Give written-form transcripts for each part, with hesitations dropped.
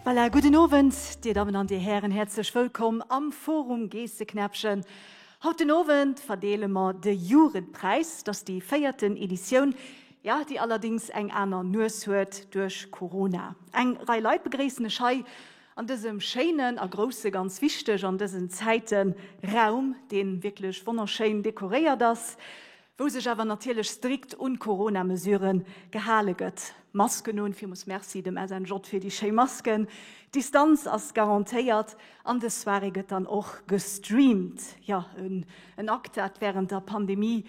Voilà, gudden Owend, Dir Dammen an Dir Hären, häerzlech wëllkomm am Forum Geesseknäppchen. Haut den Owend verdeele mer de Jugendpräis. Et ass déi véierten Editioun, jo, déi allerdéngs eng aner Nues huet duerch Corona. Eng Rei Leit begréissen ech hei an dësem schéinen a grousse, ganz wichteg an dësen Zäiten, Raum, dee wierklech wonnerschéin dekoréiert ass. Wou sech awer natierlech strikt un d'Corona-Mesuren gehale gëtt. Masken un, villmools Merci dem SNJ fir déi schéi Masken, d'Distanz ass garantéiert an dës Soirée gëtt dann och gestreamt. Jo, en Akt, dat wärend der Pandemie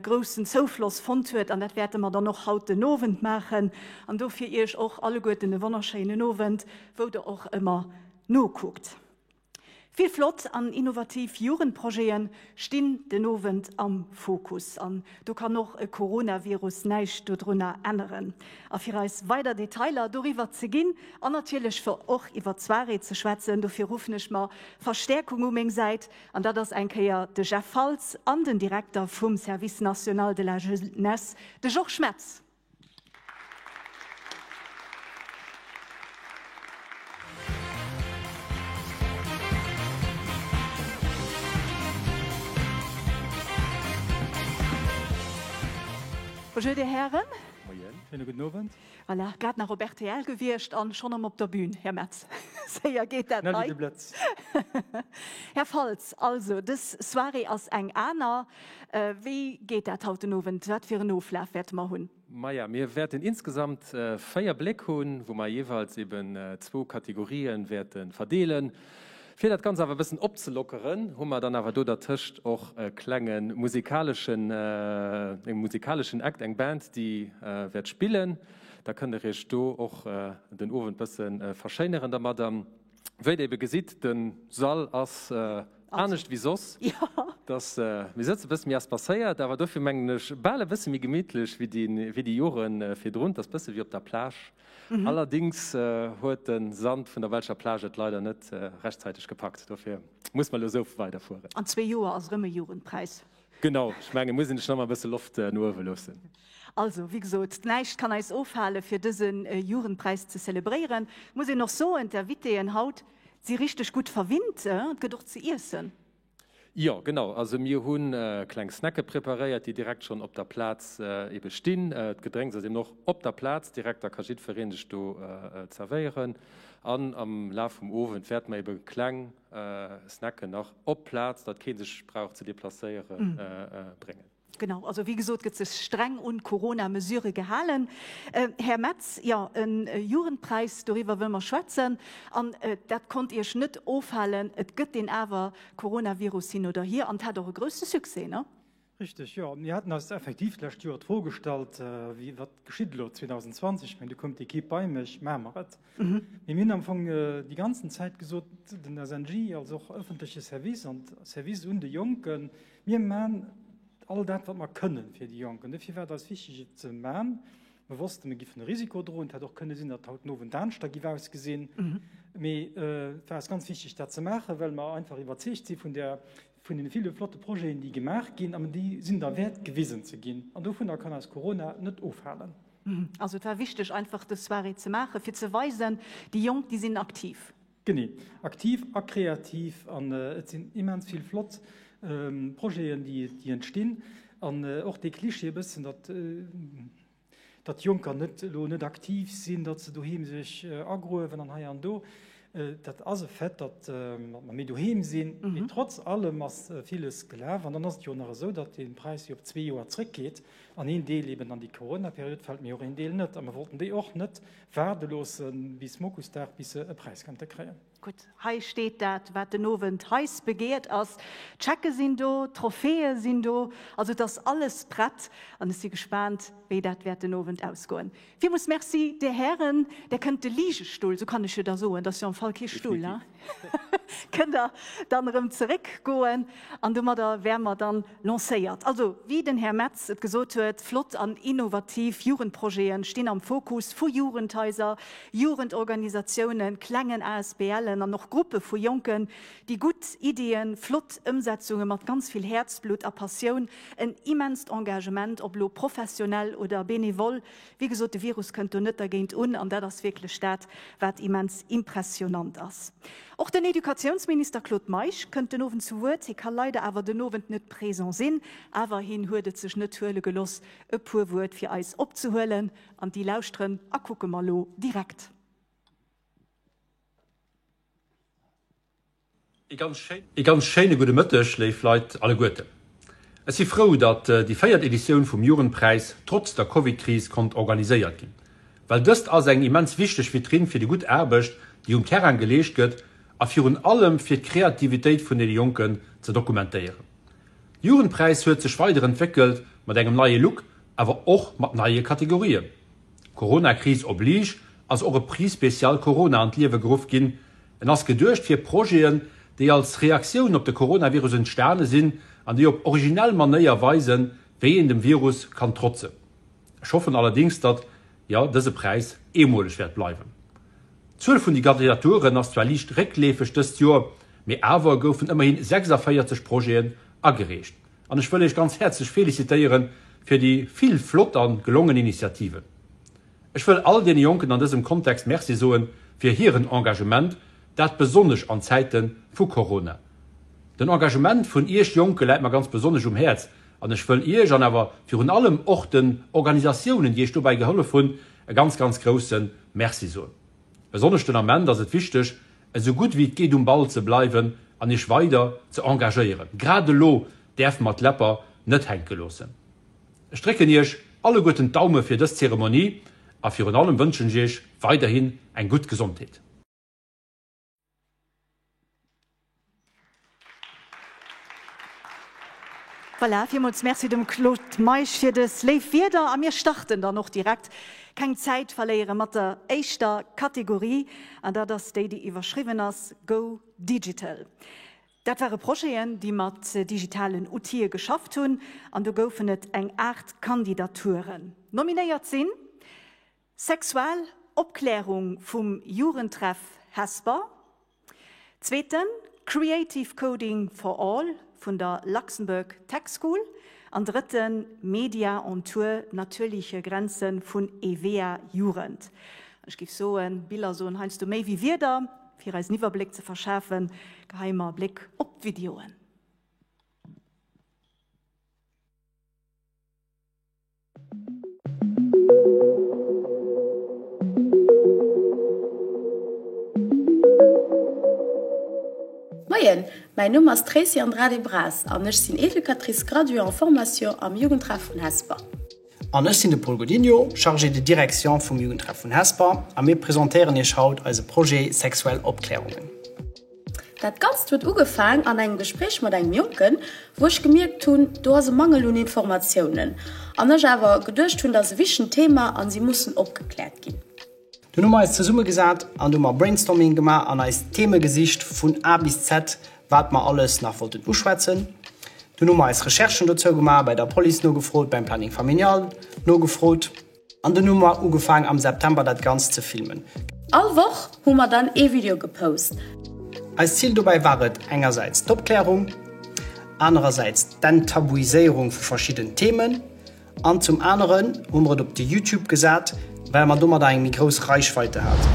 groussen Zoufloss fonnt huet an dat wäerte mer dann och haut den Owend maachen. An dofir Iech och alleguerten e wonnerschéinen Owend, wou der och ëmmer nokuckt. Vill flott an innovativ Jugendprojete stinn den Owend am Fokus an do kann och e Coronavirus näischt dodrunner änneren. A fir eis weider Detailer doriwwer ze ginn an natierlech fir och iwwer d'Soirée ze schwätzen, dofir ruffen ech mer Verstäerkung u meng Säit an dat ass eng Kéier de Jeff Faltz an den Direkter vum Service national de la jeunesse, de Georges Metz. Bonjour Dir Hären. Moien. Schéine gudden Owend. Voilà, grad nach op rtl gewiescht an schonn erëm op der Bühn, Här Metz. Séier geet dat hei. Schnell wéi de Blëtz. Här Faltz, also dës Soirée ass eng aner. Wéi geet dat haut den Owend? Wat fir en Oflaf wäerte mer hunn? Maja, mir wäerten insgesamt 4 Bléck hunn, wou mer jeeweils eben zwou Kategorien wäerte verdeelen. Fir dat Ganzt awer e bëssen opzelockeren, hu mer dann awer do dertëscht och e klenge musikaleschen, e musikaleschen Act, eng Band, déi wäert spillen. Da kënnt der iech do och den Owend bësse verschéineren dermadder. Wéi der ebe gesitt, de Sall ass anescht wéi soss. Dass mir sëtze e bësse méi espacéiert, awer dofir mengen ech bal e bësse méi gemittlech wéi déi Jore virdrun. 't ass bësse wéi op der Plage. Allerdings huet de Sand vun der belscher Plage et leider net rechtzäiteg gepackt. Dofir muss mer elo esou weiderfueren. An zwee Joer ass erëm e Jugendpräis. Genau, ech mengen, muss een sech nach mol e bësse Loft no uewe loossen. Also, wéi gesot, näischt kann eis ofhale fir dëse Jugendpräis ze zelebréieren. Muss een och soen, d'Invitéen haut si richteg gutt verwinnt, et gëtt och ze iessen. Jo, genau. Also mir hu kleng Snacke preparéiert, déi direkt schonn op der Plaz ebe stinn. D'Gedrénks ass eben och op der Plaz direkt, da ka jiddweree sech do zerwéieren. An am Laf vum Owend wäerte mer ebe kleng Snacken nach op d'Plaz, datt kee sech brauch ze deplacéieren, bréngen. Genau, also wéi gesot gëtt sech streng un d'Corona-Mesurë gehalen. Här Metz, jo, e Jugendpräis, doriwwer wëlle mer schwätzen. An dat konnt Iech net ofhalen, et gëtt deen awer, Coronavirus hin oder hier, an et hat och e grousse Succès, ne? Richteg, jo. Mir haten eis effektiv d'lescht Joer d'Fro gestallt, wéi, wat geschitt elo 2020? Ech mengen, du koum d'Ekipp bei mech, maache mer et? Mee mir hunn am Fong déi ganzen Zäit gesot, den SNJ als och ëffentleche Service an Service un de Jonken, mir maan all dat, wat mer kënnen fir déi Jonken. Dofir war et eis wichteg, et ze maan. Mer wossten, mir giffen e Risiko droen. Et hätt och kënne sinn, datt haut den Owend aneschter giff ausgesinn. Mee et war eis ganz wichteg, dat ze maachen, well mer einfach iwwerzeegt si vun der, vun deene ville flotte Projeten, déi gemaach ginn. An déi sinn derwäert, gewisen ze ginn. An dovunner kann eis Corona net ofhalen. Also et war wichteg, einfach dës Soirée ze maachen, fir ze weisen, déi Jonk, déi sinn aktiv. Genee, aktiv a kreativ an et sinn immens vill flott Projeten, déi entstinn an och dee Klischee e bëssen, datt datt Jonker net elo net aktiv sinn, datt se doheem sech agruewen an hei an do. Dat ass e Fait, datt mer méi doheem sinn, mee trotz allem ass villes gelaf an dann ass et jo nach esou, datt dee Präis jo op zwee Joer zréckgeet an een Deel eben an déi Corona-Period fält, mee och een Deel net a mer wollten déi och net Waarde loosse bis Mokusdag, bis se e Präis kënnte kréien. Gutt, hei steet dat, wat den Owend heiss begeert ass. D'Schecke sinn do, d'Tropheeë sinn do, also et ass alles prett an ech si gespaant, wéi dat wäert den Owend ausgoen. Villmools Merci, Dir Hären. Där kënnt de Ligestull, sou kann ech jo da soen, dat ass jo am. Fall kee Stull, hein? Kënnt Der dann erëm zeréckgoen an domadder wäre mer dann lancéiert. Also, wéi den Här Metz et gesot huet, flott an innovativ Jugendprojete stinn am Fokus vu Jugendhaiser, Jugendorganisatiounen, klengen ASBLen an och Gruppe vu Jonken, déi gutt Iddien, flott Ëmsetzunge mat ganz vill Häerzblutt a Passioun, en immenst Engagement, ob elo professionell oder benevol, Wéi gesot, de Virus kënnt do net dergéint un, an dat ass wierklech dat, wat immens impressionant ass. Och den Educatiounsminister Claude Meisch kënnt den Owend zu Wuert. Hie ka leider awer den Owend net présent sinn, awer hien huet et sech net huele geloss, e puer Wuert fir eis opzehuelen, an déi lauschteren a kucke mer elo direkt. Ee ganz schéine gudde Mëtteg, léif Leit alleguerten. Ech si frou, datt déi véiert Editioun vum Jugendpräis trotz der Covid-Kris konnt organiséiert ginn, well dëst ass eng immens wichteg Vitrinn fir déi gutt Aarbecht, déi um Terrain geleescht gëtt a virun allem fir d'Kreativitéit vun deene Jonken ze dokumentéieren. De Jugendpräis huet sech weider entwéckelt mat engem neie Look, awer och mat neie Kategorien. Corona-Kris oblige, ass och e Prix spécial Corona an d'Liewe geruff ginn. En ass geduecht fir Projeten, déi als Reaktioun op de Coronavirus entstane sinn an déi op originell Manéier weisen, wéi een dem Virus kann trotzen. Ech hoffen allerdéngs, datt, jo, dëse Präis eemoleg wäert bleiwen. D'Zuel vun de Kandidaturen ass zwar liicht réckleefeg dëst Joer, mee awer goufen ëmmerhi 46 Projeten agereecht. An ech wëll Iech ganz häerzlech felicitéiere fir déi vill flott a gelongen Initiativen. Ech wëll all deene Jonken an dësem Kontext Merci soe fir hiren Engagement, dat besonnesch an Zäite vu Corona. Den Engagement vun Iech Jonke läit mer ganz besonnesch um Häerz an ech wëll Iech an awer virun allem och den Organisatiounen, déi Iech dobäi gehollef hunn, e ganz, ganz grousse Merci soen. Besonnesch den Ament ass et wichteg, esou gutt wéi et geet um Ball ze bleiwen an Iech weider ze engagéieren. Grad elo däerfe mer d'Läpper net hänke loossen. Ech drécken Iech alleguerten d'Daume fir dës Zeremonie a virun allem wënschen ech Iech weiderhin eng gutt Gesondheet. Voilà, villmools Merci dem Claude Meisch fir dës léif Wierder. A mir starten dann och direkt, keng Zäit verléiere mat der éischter Kategorie, an dat ass déi, déi iwwerschriwwen ass Go Digital. Dat ware Projeten, déi mat digitalen Outile geschafft hunn, an do goufen et eng 8 Kandidaturen. Nominéiert sinn. Sexual Opklärung vum Jugendtreff Hesper, zweeten Creative Coding for All vun der Luxembourg Tech School an drëtten Media on Tour, Natürliche Grenzen vun EWEA Jugend. Ech géif soen, Biller soen heiansdo méi wéi Wierder. Fir eis en Iwwerbléck ze verschafen, geheie mer e Bléck op d'Videoen. Moien, mäin Numm ass Tracy Andrade Braz an ech sinn Educatrice graduée en formation am Jugendtreff vun Hesper. An ech sinn de Paul Godinho, Chargé de direction vum Jugendtreff vun Hesper a mir presentéieren iech haut eise Projet Sexuell Opklärungen. Dat Ganzt huet ugefaang an engem Gespréich mat engem Jonken, wou ech gemierkt hunn, do ass e Mangel un Informatiounen an ech awer geduecht hunn, dat ass e wichtegen Thema an si mussen opgekläert ginn. Dunn hu mer eis zesummegesat an du hu mer Brainstorming gemaach an eis Theme gesicht vun A bis Z, wat mer alles nach wollten uschwätzen. Dunn hu mer eis Recherchen dozou gemaach, bei der Police nogefrot, beim Planning familial nogefrot. An dunn hu mer ugefaang am September dat Ganzt ze filmen. All Woch hu mer dann ee Video gepost. Eist Zil dobäi war et engersäits d'Opklärung, anerersäits d'Enttabuiséierung vu verschidden Themen an zum aneren hu mer et op de Youtube gesat, well mer domadder eng méi grouss Reichweite haten.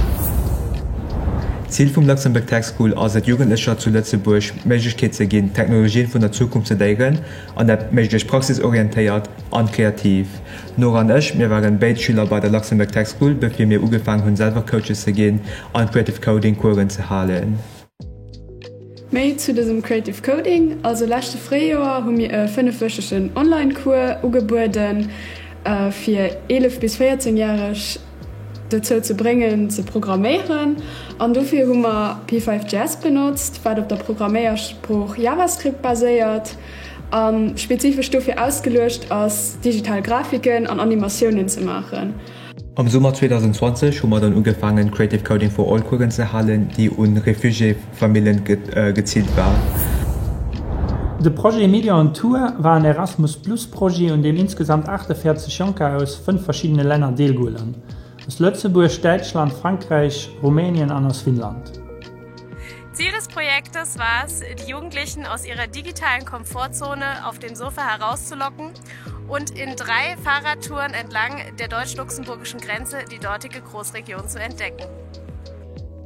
D'Zil vum Luxembourg Tech School ass et, Jugendlecher zu Lëtzebuerg d'Méiglechkeet ze ginn, d'Technologien vun der Zukunft ze léieren, an dat méiglechst praxisorientéiert an kreativ. D'Nora an ech, mir waren béid Schüler bei der Luxembourg Tech School, bevir mir ugefaangen hunn selwer Coaches ze ginn an Creative Coding Coursen ze halen. Méi zu dësem Creative Coding, Also leschte Fréijoer hu mir e fënnefwöchegen Online-Cours ugebueden, fir 11 bis 14 Järeg dozou ze bréngen ze programméieren. An dofir hu mer P5.js benotzt, wat op der Programméiersprooch JavaScript baséiert a spezifesch dofir ausgeluecht ass, digital Grafiken an Animatiounen ze maachen. Am Summer 2020 hu mer dann ugefaangen Creative Coding for All Coursen ze halen, déi un Refugiéfamillen geziilt war. De Projet Media on Tour war en Erasmus Plus Projet un deem insgesamt 48 Jonker aus 5 verschiddene Länner deelgeholl hunn, aus Lëtzebuerg, Däitschland, Frankräich, Rumänien an aus Finnland. Ziel des Projektes war es, die Jugendlichen aus ihrer digitalen Komfortzone auf dem Sofa herauszulocken und in drei Fahrradtouren entlang der deutsch-luxemburgischen Grenze die dortige Großregion zu entdecken.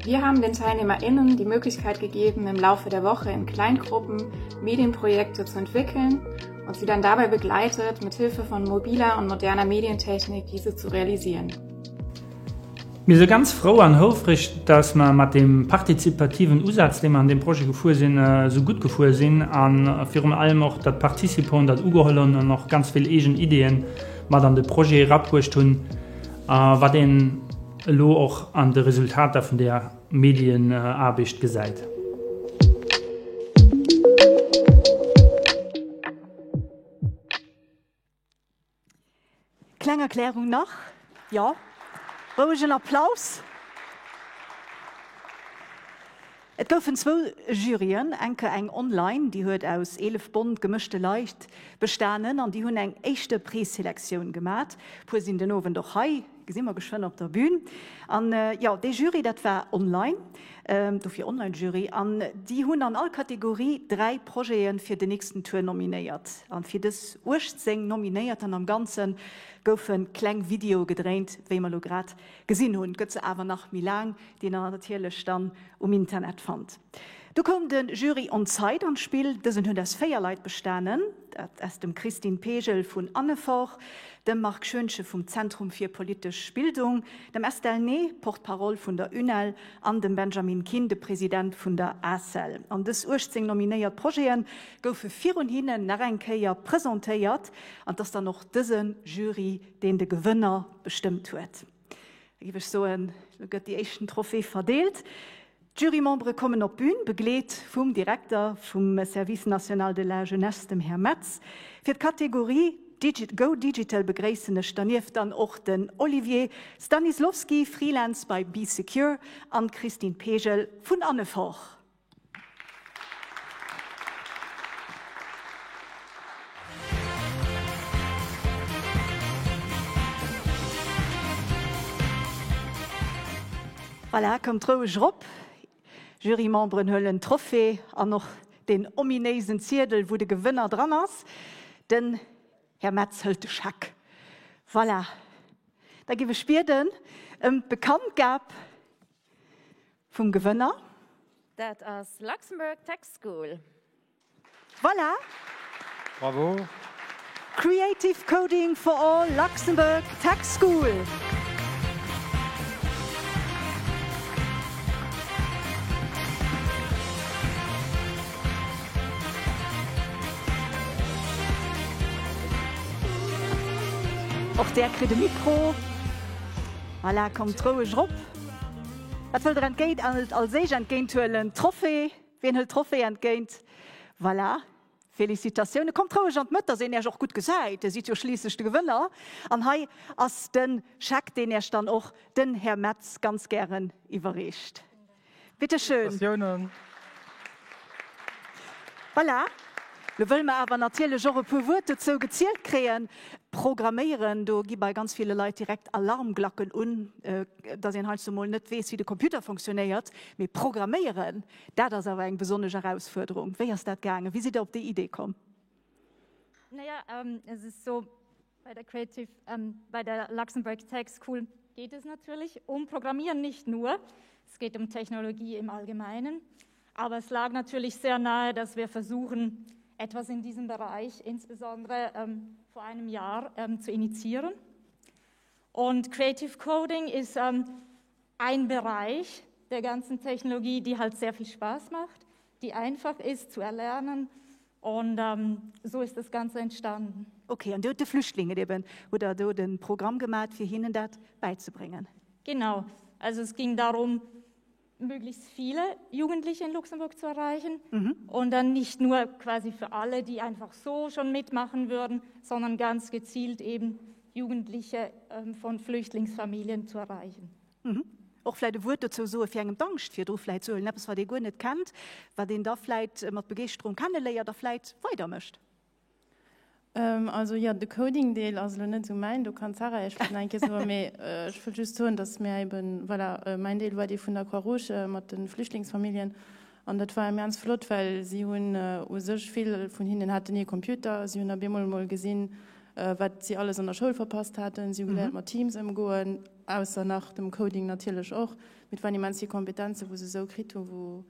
Wir haben den TeilnehmerInnen die Möglichkeit gegeben, im Laufe der Woche in Kleingruppen Medienprojekte zu entwickeln und sie dann dabei begleitet, mit Hilfe von mobiler und moderner Medientechnik diese zu realisieren. Mir si ganz frou an houfreg, dass mer mat deem partizipativen Usaz, dee mer an deem Projet gefuer sinn, esou gutt gefuer sinn a virun allem och, datt d'Participanten dat ugeholl hunn an och ganz vill eegen Ideeën mat an de Projet erabruecht hunn, wat een elo och an de Resultater vun där Medienaarbecht gesäit. Kleng Erklärung nach, jo, rouegen Applaus. Et goufen zwou Juryen, enke eng online, déi huet aus 11 bont gemëschte Leit bestanen an déi hunn eng éischte Preselektioun gemat. Puer sinn den Owend och hei, gesi mer geschwënn op der Bühn. An jo, dee Jury, dat war online, dofir Online-Jury, an déi hunn an all Kategorie 3 Projete fir den nächsten Tour nominéiert. An fir dës 18 Nominéierten am Ganze goufe kleng Videoe gedréint, wéi mer elo grad gesinn hunn. Gëtt se awer nach méi laang, déi der natierlech dann um Internet fannt. Du koum de Jury on site an d'Spill. Dësen huet aus 4 Leit bestanen, dat ass dem Christine Pegel vun Annefort, dem Marc Schoentgen vum Zentrum fir politesch Bildung, dem Estelle Ney, Porte-parole vun der UNEL, an dem Benjamin Kinn, de President vun der ACEL. An dës 18 nominéiert Projete goufe virun hinnen nach eng Kéier presentéiert an 't ass dann och dëse Jury, deen de Gewënner bestëmmt huet. Da géif ech soen, elo gëtt déi éischten Trophée verdeelt. D'Jurymembere kommen op d'Bün, begleet vum Direkter vum Service national de la jeunesse, dem Här Metz. Fir d'Kategorie Go Digital begréissen ech dernieft dann och den Olivier Stanislowski, Freelance bei Bee Secure, an d'Christine Pegel vun Annefort. Voilà, kommt roueg erop. Jurymemberen huelen d'Trophée an och deen ominéisen Ziedel, wou de Gewënner dran ass. Den Här Metz hëlt de Scheck. Voilà, da giff ech bieden ëm d'Bekanntgab vum Gewënner. Dat ass Luxembourg Tech School. Voilà! Bravo! Creative Coding for All Luxembourg Tech School. Och där kritt e Mikro. Voilà, kommt roueg erop. Wat wëllt der entgéint, als éischt entgéint huelen? D'Trophée. Wien hëlt d'Trophée entgéint? Voilà. Felicitatioune. Kommt roueg an d'Mëtt, dass een Äech och gutt gesäit. Dir sidd jo schliisslech de Gewënner. An hei ass de Scheck, deen Äech dann och den Här Metz ganz gären iwwerreecht. Bitte schön. Felicitatiounen. Voilà. Lo wëlle mer awer natierlech och e puer Wuert dozou gezielt kréien. Programméieren, do gi bei ganz ville Leit direkt Alarmglacken un, dass een heiansdo mol net weess, wéi de Computer fonctionnéiert. Mee programméieren, dat ass awer eng besonnesch Erausfuerderung. Wéi ass dat gaangen? Wéi sidd Der op déi Idee komm? Naja, es ist so, bei der Creative, bei der Luxembourg Tech School geht es natürlich um Programmieren nicht nur, es geht um Technologie im Allgemeinen. Aber es lag natürlich sehr nahe, dass wir versuchen, etwas in diesem Bereich, insbesondere ähm, vor einem Jahr, ähm, zu initiieren. Und Creative Coding ist ähm, ein Bereich der ganzen Technologie, die halt sehr viel Spaß macht, die einfach ist zu erlernen. Und ähm, so ist das Ganze entstanden. Okay, an de Flüchtlinge eben oder do den Programm gemacht fir hinnen dat beizubringen. Genau. Also es ging darum, möglichst viele Jugendliche in Luxemburg zu erreichen mhm. und dann nicht nur quasi für alle, die einfach so schon mitmachen würden, sondern ganz gezielt eben. Jugendliche ähm, von Flüchtlingsfamilien zu erreichen. Mhm. Och vläit e Wuert dozou soe fir engem d'Angscht virdru vläit ze huelen, eppes wat ee guer net kennt, wat een da vläit mat Begeeschterung kenneléiert a vläit weidermécht. Also jo, de Coding-Deel ass elo net esou mäin, do kann d'Sarah Iech vläicht nach eng Kéier soen, mee ech wëll just soen, datt mir eben, voilà, mäin Deel war dee vun der Croix-Rouge mat de Flüchtlingsfamilljen an dat war immens flott, well si hunn u sech, vill vun hinnen haten ni e Computer, si hunn op eemol emol gesinn, wat si alles an der Schoul verpasst haten, si hu geléiert mat Teams ëmgoen, ausser nach dem Coding natierlech och, mee et waren immens vill Kompetenzen, wou se esou kritt hunn, wou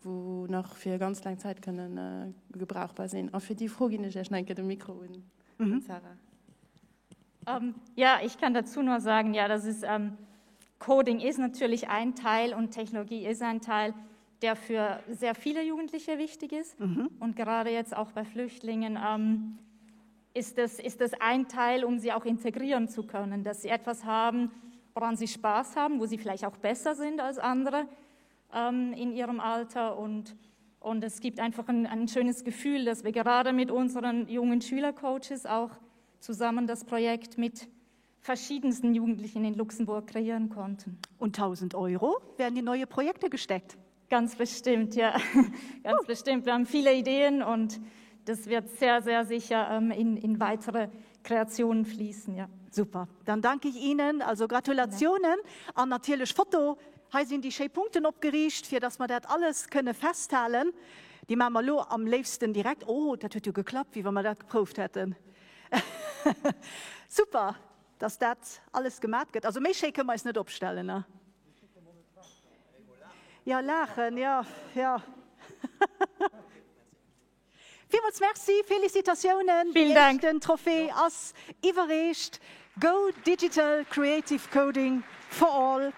wou nach fir ganz laang Zäit kënnen gebrauchbar sinn. A fir déi Fro ginn ech Iech nach eng Kéier de Mikro un d'Sarah. Ja, ich kann dazu nur sagen, ja, das ist, ähm, Coding ist natürlich ein Teil und Technologie ist ein Teil, der für sehr viele Jugendliche wichtig ist. Mhm. Und gerade jetzt auch bei Flüchtlingen ähm, ist, das, ist das ein Teil, um sie auch integrieren zu können, dass sie etwas haben, woran sie Spaß haben, wo sie vielleicht auch besser sind als andere ähm, in ihrem Alter und und es gibt einfach ein, ein schönes Gefühl, dass wir gerade mit unseren jungen Schülercoaches auch zusammen das Projekt mit verschiedensten Jugendlichen in Luxemburg kreieren konnten. Und 1000 Euro werden in neue Projekte gesteckt. Ganz bestimmt, ja. Ganz uh. bestimmt. Wir haben viele Ideen und das wird sehr, sehr sicher ähm, in, in weitere Kreationen fließen. Ja. Super. Dann danke ich Ihnen. Also Gratulationen an natierlech Foto. Hei sinn déi schéi Punkten opgeriicht, fir dass mer dat alles kënne festhalen. Déi maache mer elo am léifsten direkt. Oh, dat huet jo geklappt, wéi wa mer dat geprouft hätten. Super, dass dat alles gemat gëtt. Also méi schéi kënne mer eis net opstellen, ne? Jo, laachen, jo, jo. Villmools Merci, Félicitatiounen, Vielen Dank. Den Trophée ass iwwerreecht. Go Digital Creative Coding for All.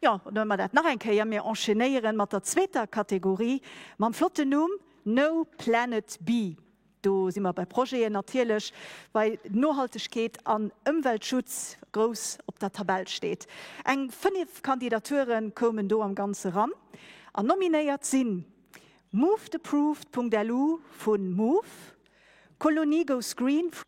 Jo, dann huele mer dat nach eng Kéier. Mir enchaînéieren mat der zweeter Kategorie mam flotten Numm No Planet B. Do si mer bei Projeten natierlech, bei Nohaltegkeet an Ëmweltschutz grouss op der Tabell steet. Eng 5 Kandidature koumen do am Ganze ran an nominéiert sinn Movedapproved.lu vu Move, Kolonie Goes Green vu.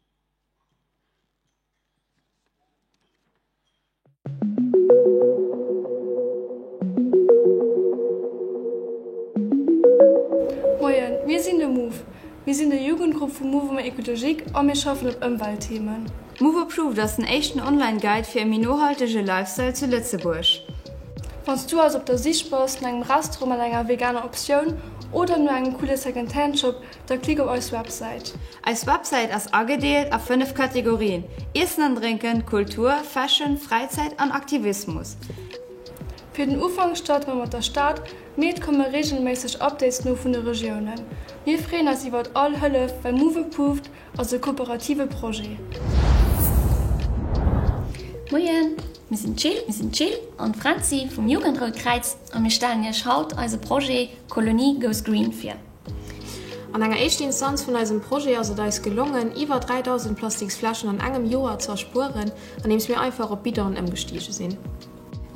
Moien, mir sinn de Move. Mir sinn de Jugendgrupp vum Mouvement Ecologique a mir schaffen op Ëmweltthemen. Move Approved ass den éischten Online Guide fir e méi nohaltege Lifestyle zu Lëtzebuerg. Wann s du also op der Sich bass no engem Restaurant mat enger veganer Optioun oder no engem coole Second-Hand-Shop, Da klick op eis Websäit. Eis Websäit ass agedeelt a 5 Kategorien, Iessen an Drénken, Kultur, Fashion, Fräizäit an Aktivismus. Fir den Ufank starte mer mat der Stad, mee et komme reegelméisseg Updates no vun de Regiounen. Mir freeën eis iwwert all Hëllef, well Move Approved ass e kooperative Projet. Moien, mir sinn d'Jill, mir sinn d'Jill an d'Fränzi vum Jugendrout Kräiz a mir stellen iech haut eise Projet Kolonie goes Green vir. An enger éischter Instanz vun eisem Projet ass et eis gelongen, iwwer 3.000 plastiks Fläschen an engem Joer ze erspueren, andeems mir einfach op Bidonen ëmgestiege sinn.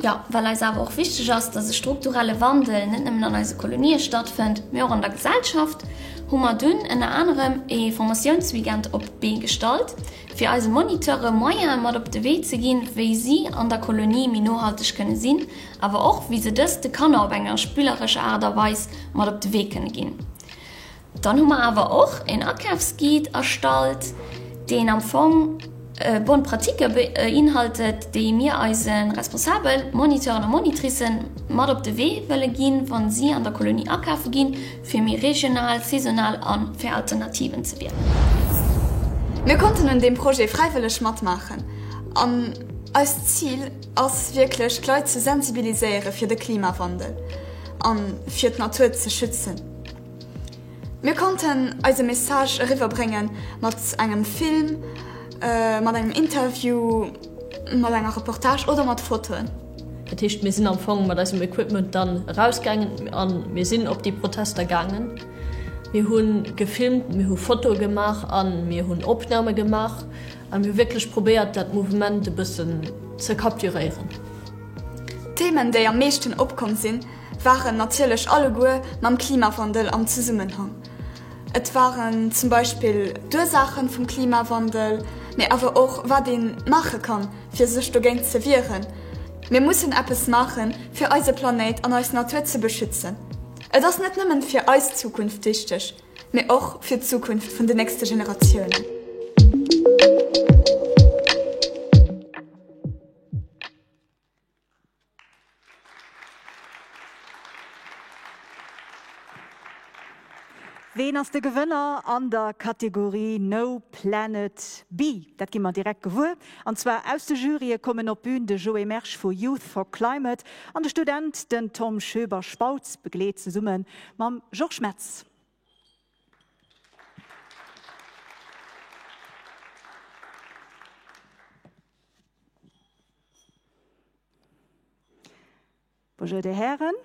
Jo, well eis awer och wichteg ass, dass e strukturelle Wandel net nëmmen an eise Kolonië stattfënnt, mee och an der Gesellschaft, hu mer dunn ënner anerem e Formatiounsweekend op d'Bee gestallt, fir eise Moniteure Moyene mat op de Wee ze ginn, wéi si an der Kolonie méi nohalteg kënne sinn awer och wéi se dëst de Kanner op enger spillerescher Aart a Weis mat op de Wee kënne ginn. Dann hu mer awer och een Akafsguide erstallt, deen am Fong Bonnes pratiques beinhaltet, déi mir eise Responsabel, Moniteuren a Monitricen, mat op de Wee wëlle ginn, wa si an der Kolonie akafe ginn, fir méi regional, saisonal a fair Alternativen ze wielen. Mir konnten un deem Projet fräiwëlleg matmaachen an eist Zil ass wierklech d'Leit ze sensibiliséiere fir de Klimawandel a fir d'Natur ze schützen. Mir konnten eise Message eriwwer brénge mat engem Film, mat engem Interview, mat enger Reportage oder mat Fotoen. Dat heescht, mir sinn am Fong mat eisem Equipment dann erausgaangen a mir sinn op déi Protester gaangen. Mir hu gefilmt, mir hu Fotoe gemaach a mir hunn Opname gemaach. A mir hu wierklech probéiert, dat Mouvement e bëssen ze capturéieren. D'Themen, déi am meeschten opkomm sinn, waren natierlech alleguer mam Klimawandel am Zesummenhang. Et waren zum Beispill d'Ursaachen vum Klimawandel, mee awer och wat ee maache kann, fir sech dogéint ze wieren. Mir mussen eppes maachen, fir eise Planéit an eis Natur ze beschützen. Et ass net nëmmen fir eis Zukunft wichteg, mee och fir d'Zukunft vun de nächste Generatiounen. Ween ass de Gewënner an der Kategorie No Planet B? Dat gi mer direkt gewuer. An zwar aus de Jurye kommen op d'Bün de Joé Mersch vu Youth for Climate an de Student den Tom Schoeber-Spautz, begleet zesumme mam Georges Metz. Bonjour Dir Hären.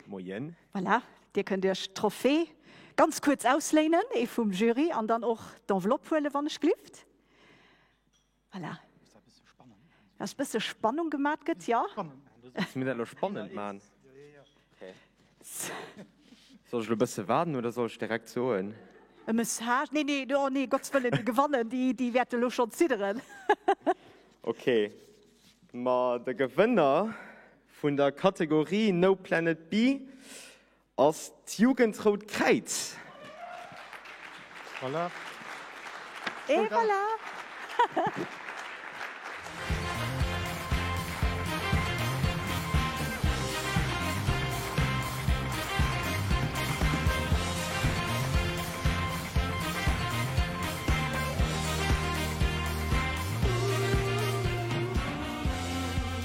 Moien. Voilà, Dir kënnt Iech d'Trophée ganz kuerz ausléinen, ee vum Jury, an dann och d'Enveloppe huelen, wann ech glift. Voilà. Dass e bësse Spannung gemat gëtt, jo. Solls mir dat elo spannend man? Soll ech elo e bësse waarden oder soll ech direkt soen? E Message? Nee, nee, oh nee, Gottes Wëllen, déi gewannen, déi, déi wäerte elo schonn zidderen. Ok, ma de Gewënner vun der Kategorie No Planet B ass d'Jugend Rout Kräiz. Voilà. Et voilà!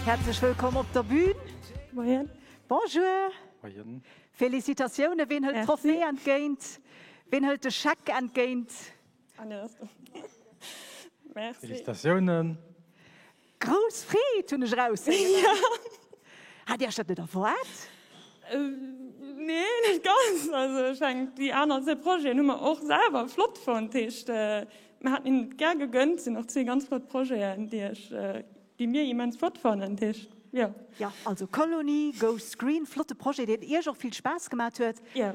Häerzlech wëllkomm op der Bühn. Moien. Bonjour. Moien. Félicitatiounen. Ween hëlt d'Trophée entgéint? Ween hëlt de Scheck entgéint? Merci. Félicitatiounen. Grouss Freed hunn ech eraushéieren. Hat Dir Iech dat net erwaart? Nee, net ganz. Also ech mengen, déi aner zwee Projeten hu mer och selwer flott fonnt. Dat heescht, mir haten hinnen et gär gegënnt. Et sinn och zwee ganz flott Projeten, déi ech, déi mir immens flott fannen. Dat heescht, jo. Jo, also Colony Goes Green, flotte Projet, deen Iech och vill Spaass gemat huet. Jo.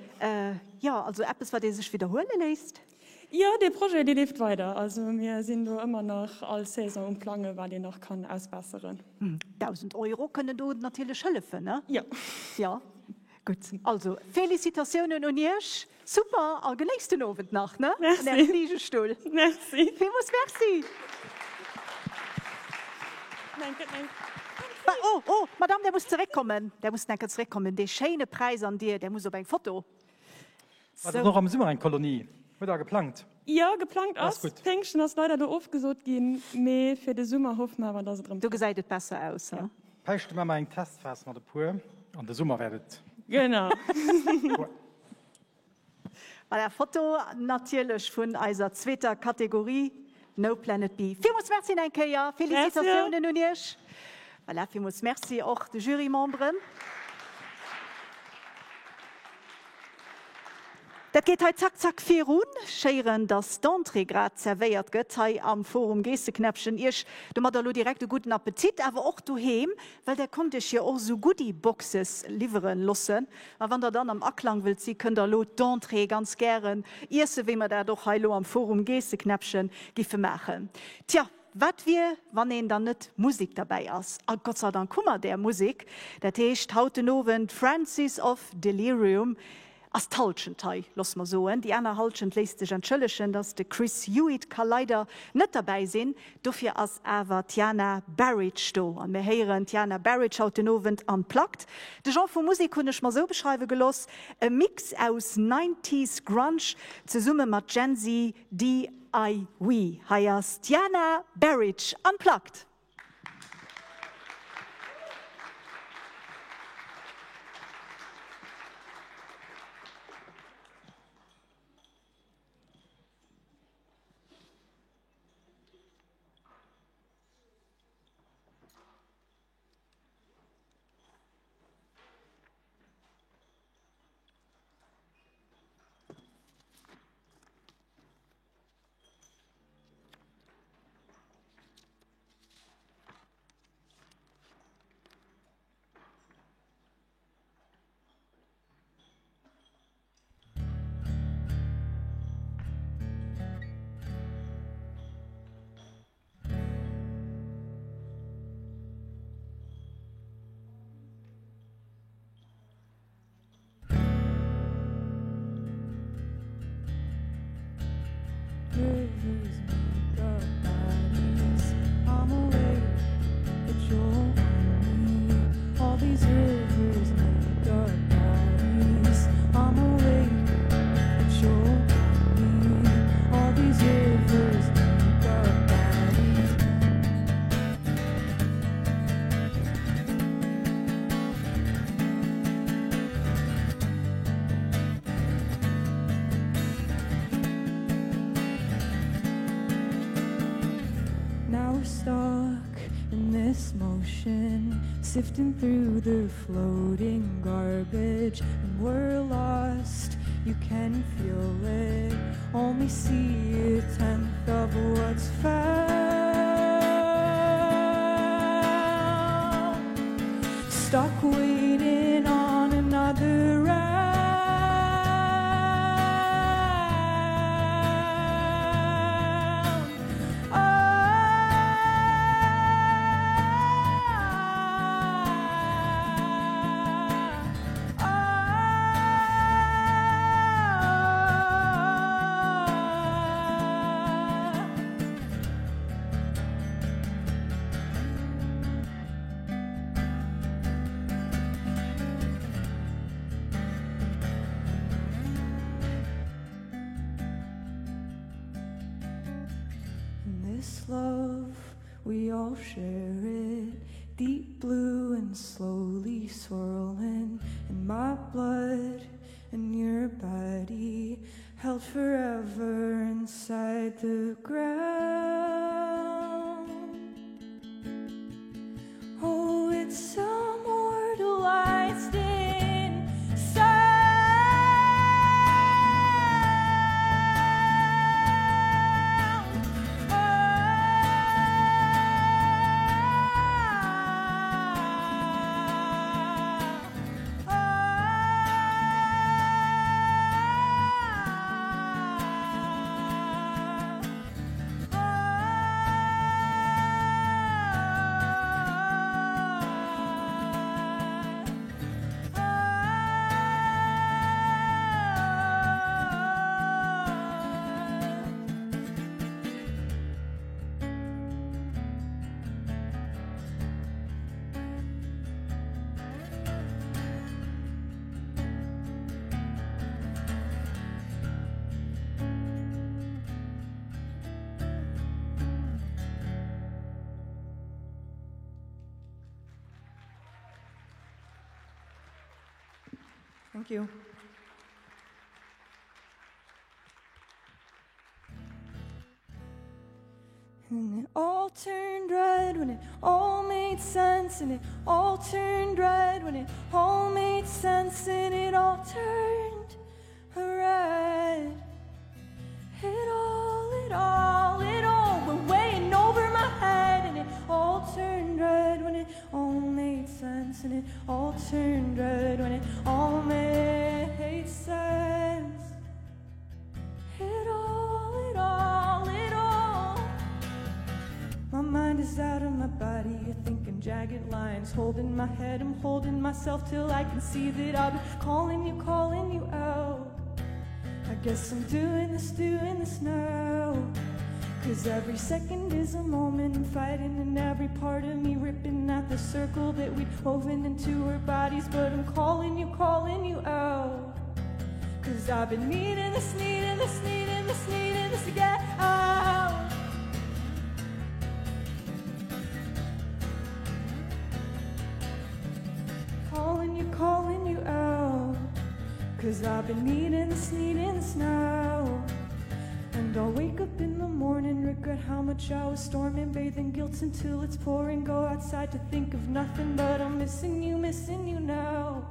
Jo, also eppes, wat ee sech widderhuele léisst. Jo, dee Projet, dee leeft weider. Also mir sinn do ëmmer nach all Saison um Plangen, wat een nach kann ausbesseren. 1.000 Euro kënnen do natierlech hëllefen, ne? Jo. Jo, gutt. Also Félicitatiounen un Iech. Super a genéisst den Owend nach, ne? Merci. An Ärem Fligestull. Merci. Villmools Merci. Oh, oh, Madame, där muss zeréckkommen. Där muss enker zeréckkommen. Dee schéine Präis an Dir, där muss op eng Foto. War dann och am Summer eng Kolonie? Huet der geplangt? Jo, geplangt ass. Péngschten ass leider do ofgesot ginn, mee fir de Summer hoffe mer awer, dass et erëm. Do gesäit et besser aus, he? Päischte maache mer eng Testphas mat e puer an de Summer wäert et. Genau. Voilà, Foto natierlech vun eiser zweeter Kategorie No Planet B. Villmools Merci eng Kéier, Félicitatiounen un Iech. Voilà, villmools Merci och de Jurymemberen. Dat geet hei zack zack virun. Schéieren, dass d'Entrée grad zerwéiert gëtt hei am Forum Geesseknäppchen. Iech domadder elo direkt e gudden Appetit, awer och doheem, well där konnt iech jo och esou Goodie Boxes liwweren lossen. A wann der dann am Aklang wëllt si, kënnt der elo d'Entrée ganz gären iessen, wéi mer dat och hei elo am Forum Geesseknäppchen giffe maachen. Tja, Wat wier, wann een dann net Musik derbäi ass? A Gott sei Dank hu mer där Musik. Dat heescht, haut den Owend Francis of Delirium ass d'Halschent hei, loosse mer soen. Déi aner Halschent léisst sech entschëllegen, dass de Chris Hewitt ka leider net derbäi sinn. Dofir ass awer d'Jana Bahrich do. An mir héieren d'Jana Bahrich haut den Owend unplugged. De Genre vu Musek hunn ech mer sou beschreiwe geloss, e Mix aus Nineties Grunge zesumme mat Gen-Z DIY. Hei ass d'Jana Bahrich unplugged. Sifting through the floating garbage And we're lost, you can feel it Only see a tenth of what's found Stuck waiting on another round And this love, we all share it Deep blue and slowly swirling In my blood and your body Held forever inside the ground Oh, it's immortalized in sound. Thank you. And it all turned red when it all made sense and it all turned red when it all made sense and it all turned red. It all, it all, it all went weighing over my head and it all turned red when it all made sense and it all turned red when it all made sense. It all, it all, it all. My mind is out of my body, you're thinking jagged lines holding my head, I'm holding myself till I can see that I've been calling you, calling you out. I guess I'm doing this, doing this now. Cause every second is a moment I'm fighting and every part of me ripping at the circle that we've woven into our bodies, but I'm calling you, calling you out. Cause I've been needing this, needing this, needing this, needing this to get out. Calling you, calling you out. Cause I've been needing this, needing this now. And I'll wake up in the morning, regret how much I was storming, bathing guilt until it's pouring. Go outside to think of nothing, but I'm missing you, missing you now.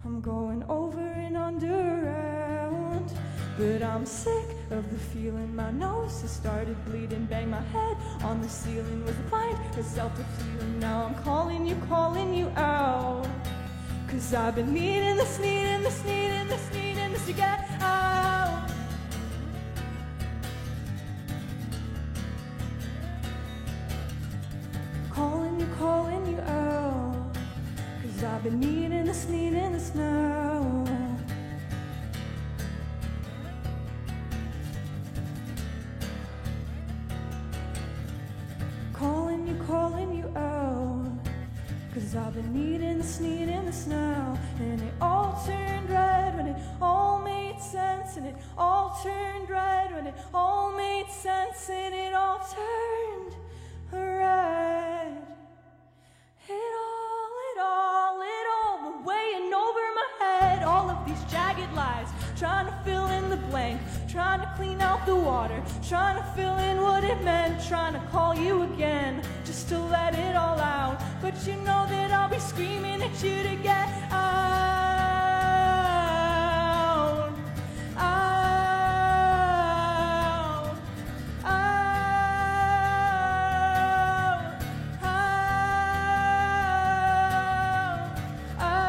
I'm going over and under around. But I'm sick of the feeling my nose has started bleeding. Bang my head on the ceiling was blind herself to feeling. Now I'm calling you, calling you out. Cause I've been needing this, needing this, needing this, needing this to get out. Calling you, calling you out. Cause I've been needing this, needing this now. Calling you, calling you out. Cause I've been needing this, needing this now. And it all turned red when it all made sense. And it all turned red when it all made sense. And it all turned red. It all, it all, it all were weighing over my head. All of these. these jagged lies. Trying to fill in the blank, trying to clean out the water, trying to fill in what it meant, trying to call you again just to let it all out. But you know that I'll be screaming at you to get out. Out. Out. Out. Out. Out.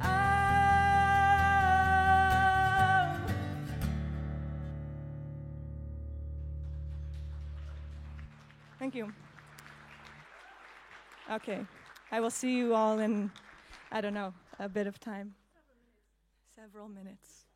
Out. Thank you. Okay, I will see you all in, I don't know, a bit of time. Several minutes.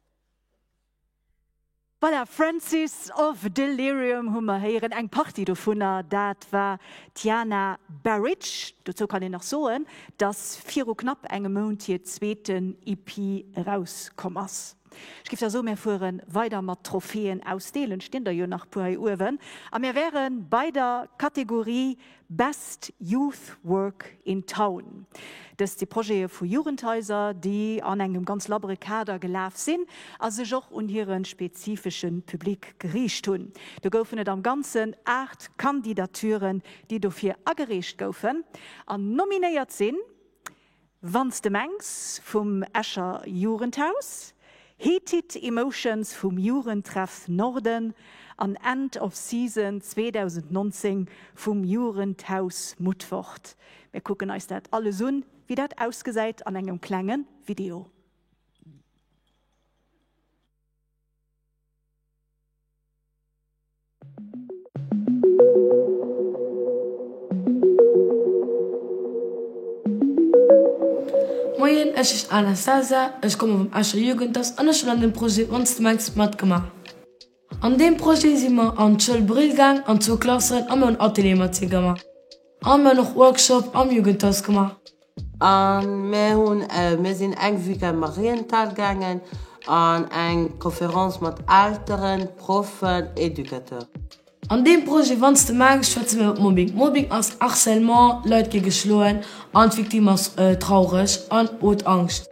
Voilà, Francis of Delirium hu mer héieren, eng Partie dovunner, dat war d'Jana Bahrich. Dozou kann een nach soen, dass viru knapp engem Mount hir zweeten EP erauskomm ass. Ech géif da soen, mär fuere weider mat Trophäen ausdeelen, stinn der jo nach puer hei uewen, a mär wäre bei der Kategorie Best Youth Work in Town. Dëst si Projete vu Jugendhaiser, déi an engem ganz labbere Kader gelaf sinn a sech och un hire spezifesche Public geriicht hunn. Do goufen et am Ganzen 8 Kandidaturen, déi dofir agereecht goufen an nominéiert sinn, Wann s de mengs vum Escher Jugendhaus, Heated Emotions vum Jugendtreff Norden an End of Season 2019 vum Jugendhaus Mutfort. Mir kucken eis dat alles un, wéi dat ausgesäit an engem klenge Video. Moien, ech heeschen Anastasia, ech komme vum Escher Jugendhaus an ech hunn an dem Projet Wann s de mengs matgemaach. An deem Projet si mer an d'Schoul Brill gaang an zwou Klassen a mir hunn Ateliere mat si gemaach. A mir hunn och Workshop am Jugendhaus gemaach. A mir hunn, mir sinn eng Weekend Marienthal gaangen an eng Conférence mat Elteren, Proffen, Educateuren. An deem Projet Wann s de mengs schwätze mir iwwer Mobbing. Mobbing ass Harcèlement, Leit gi geschloen an d'Victime ass traureg an huet Angscht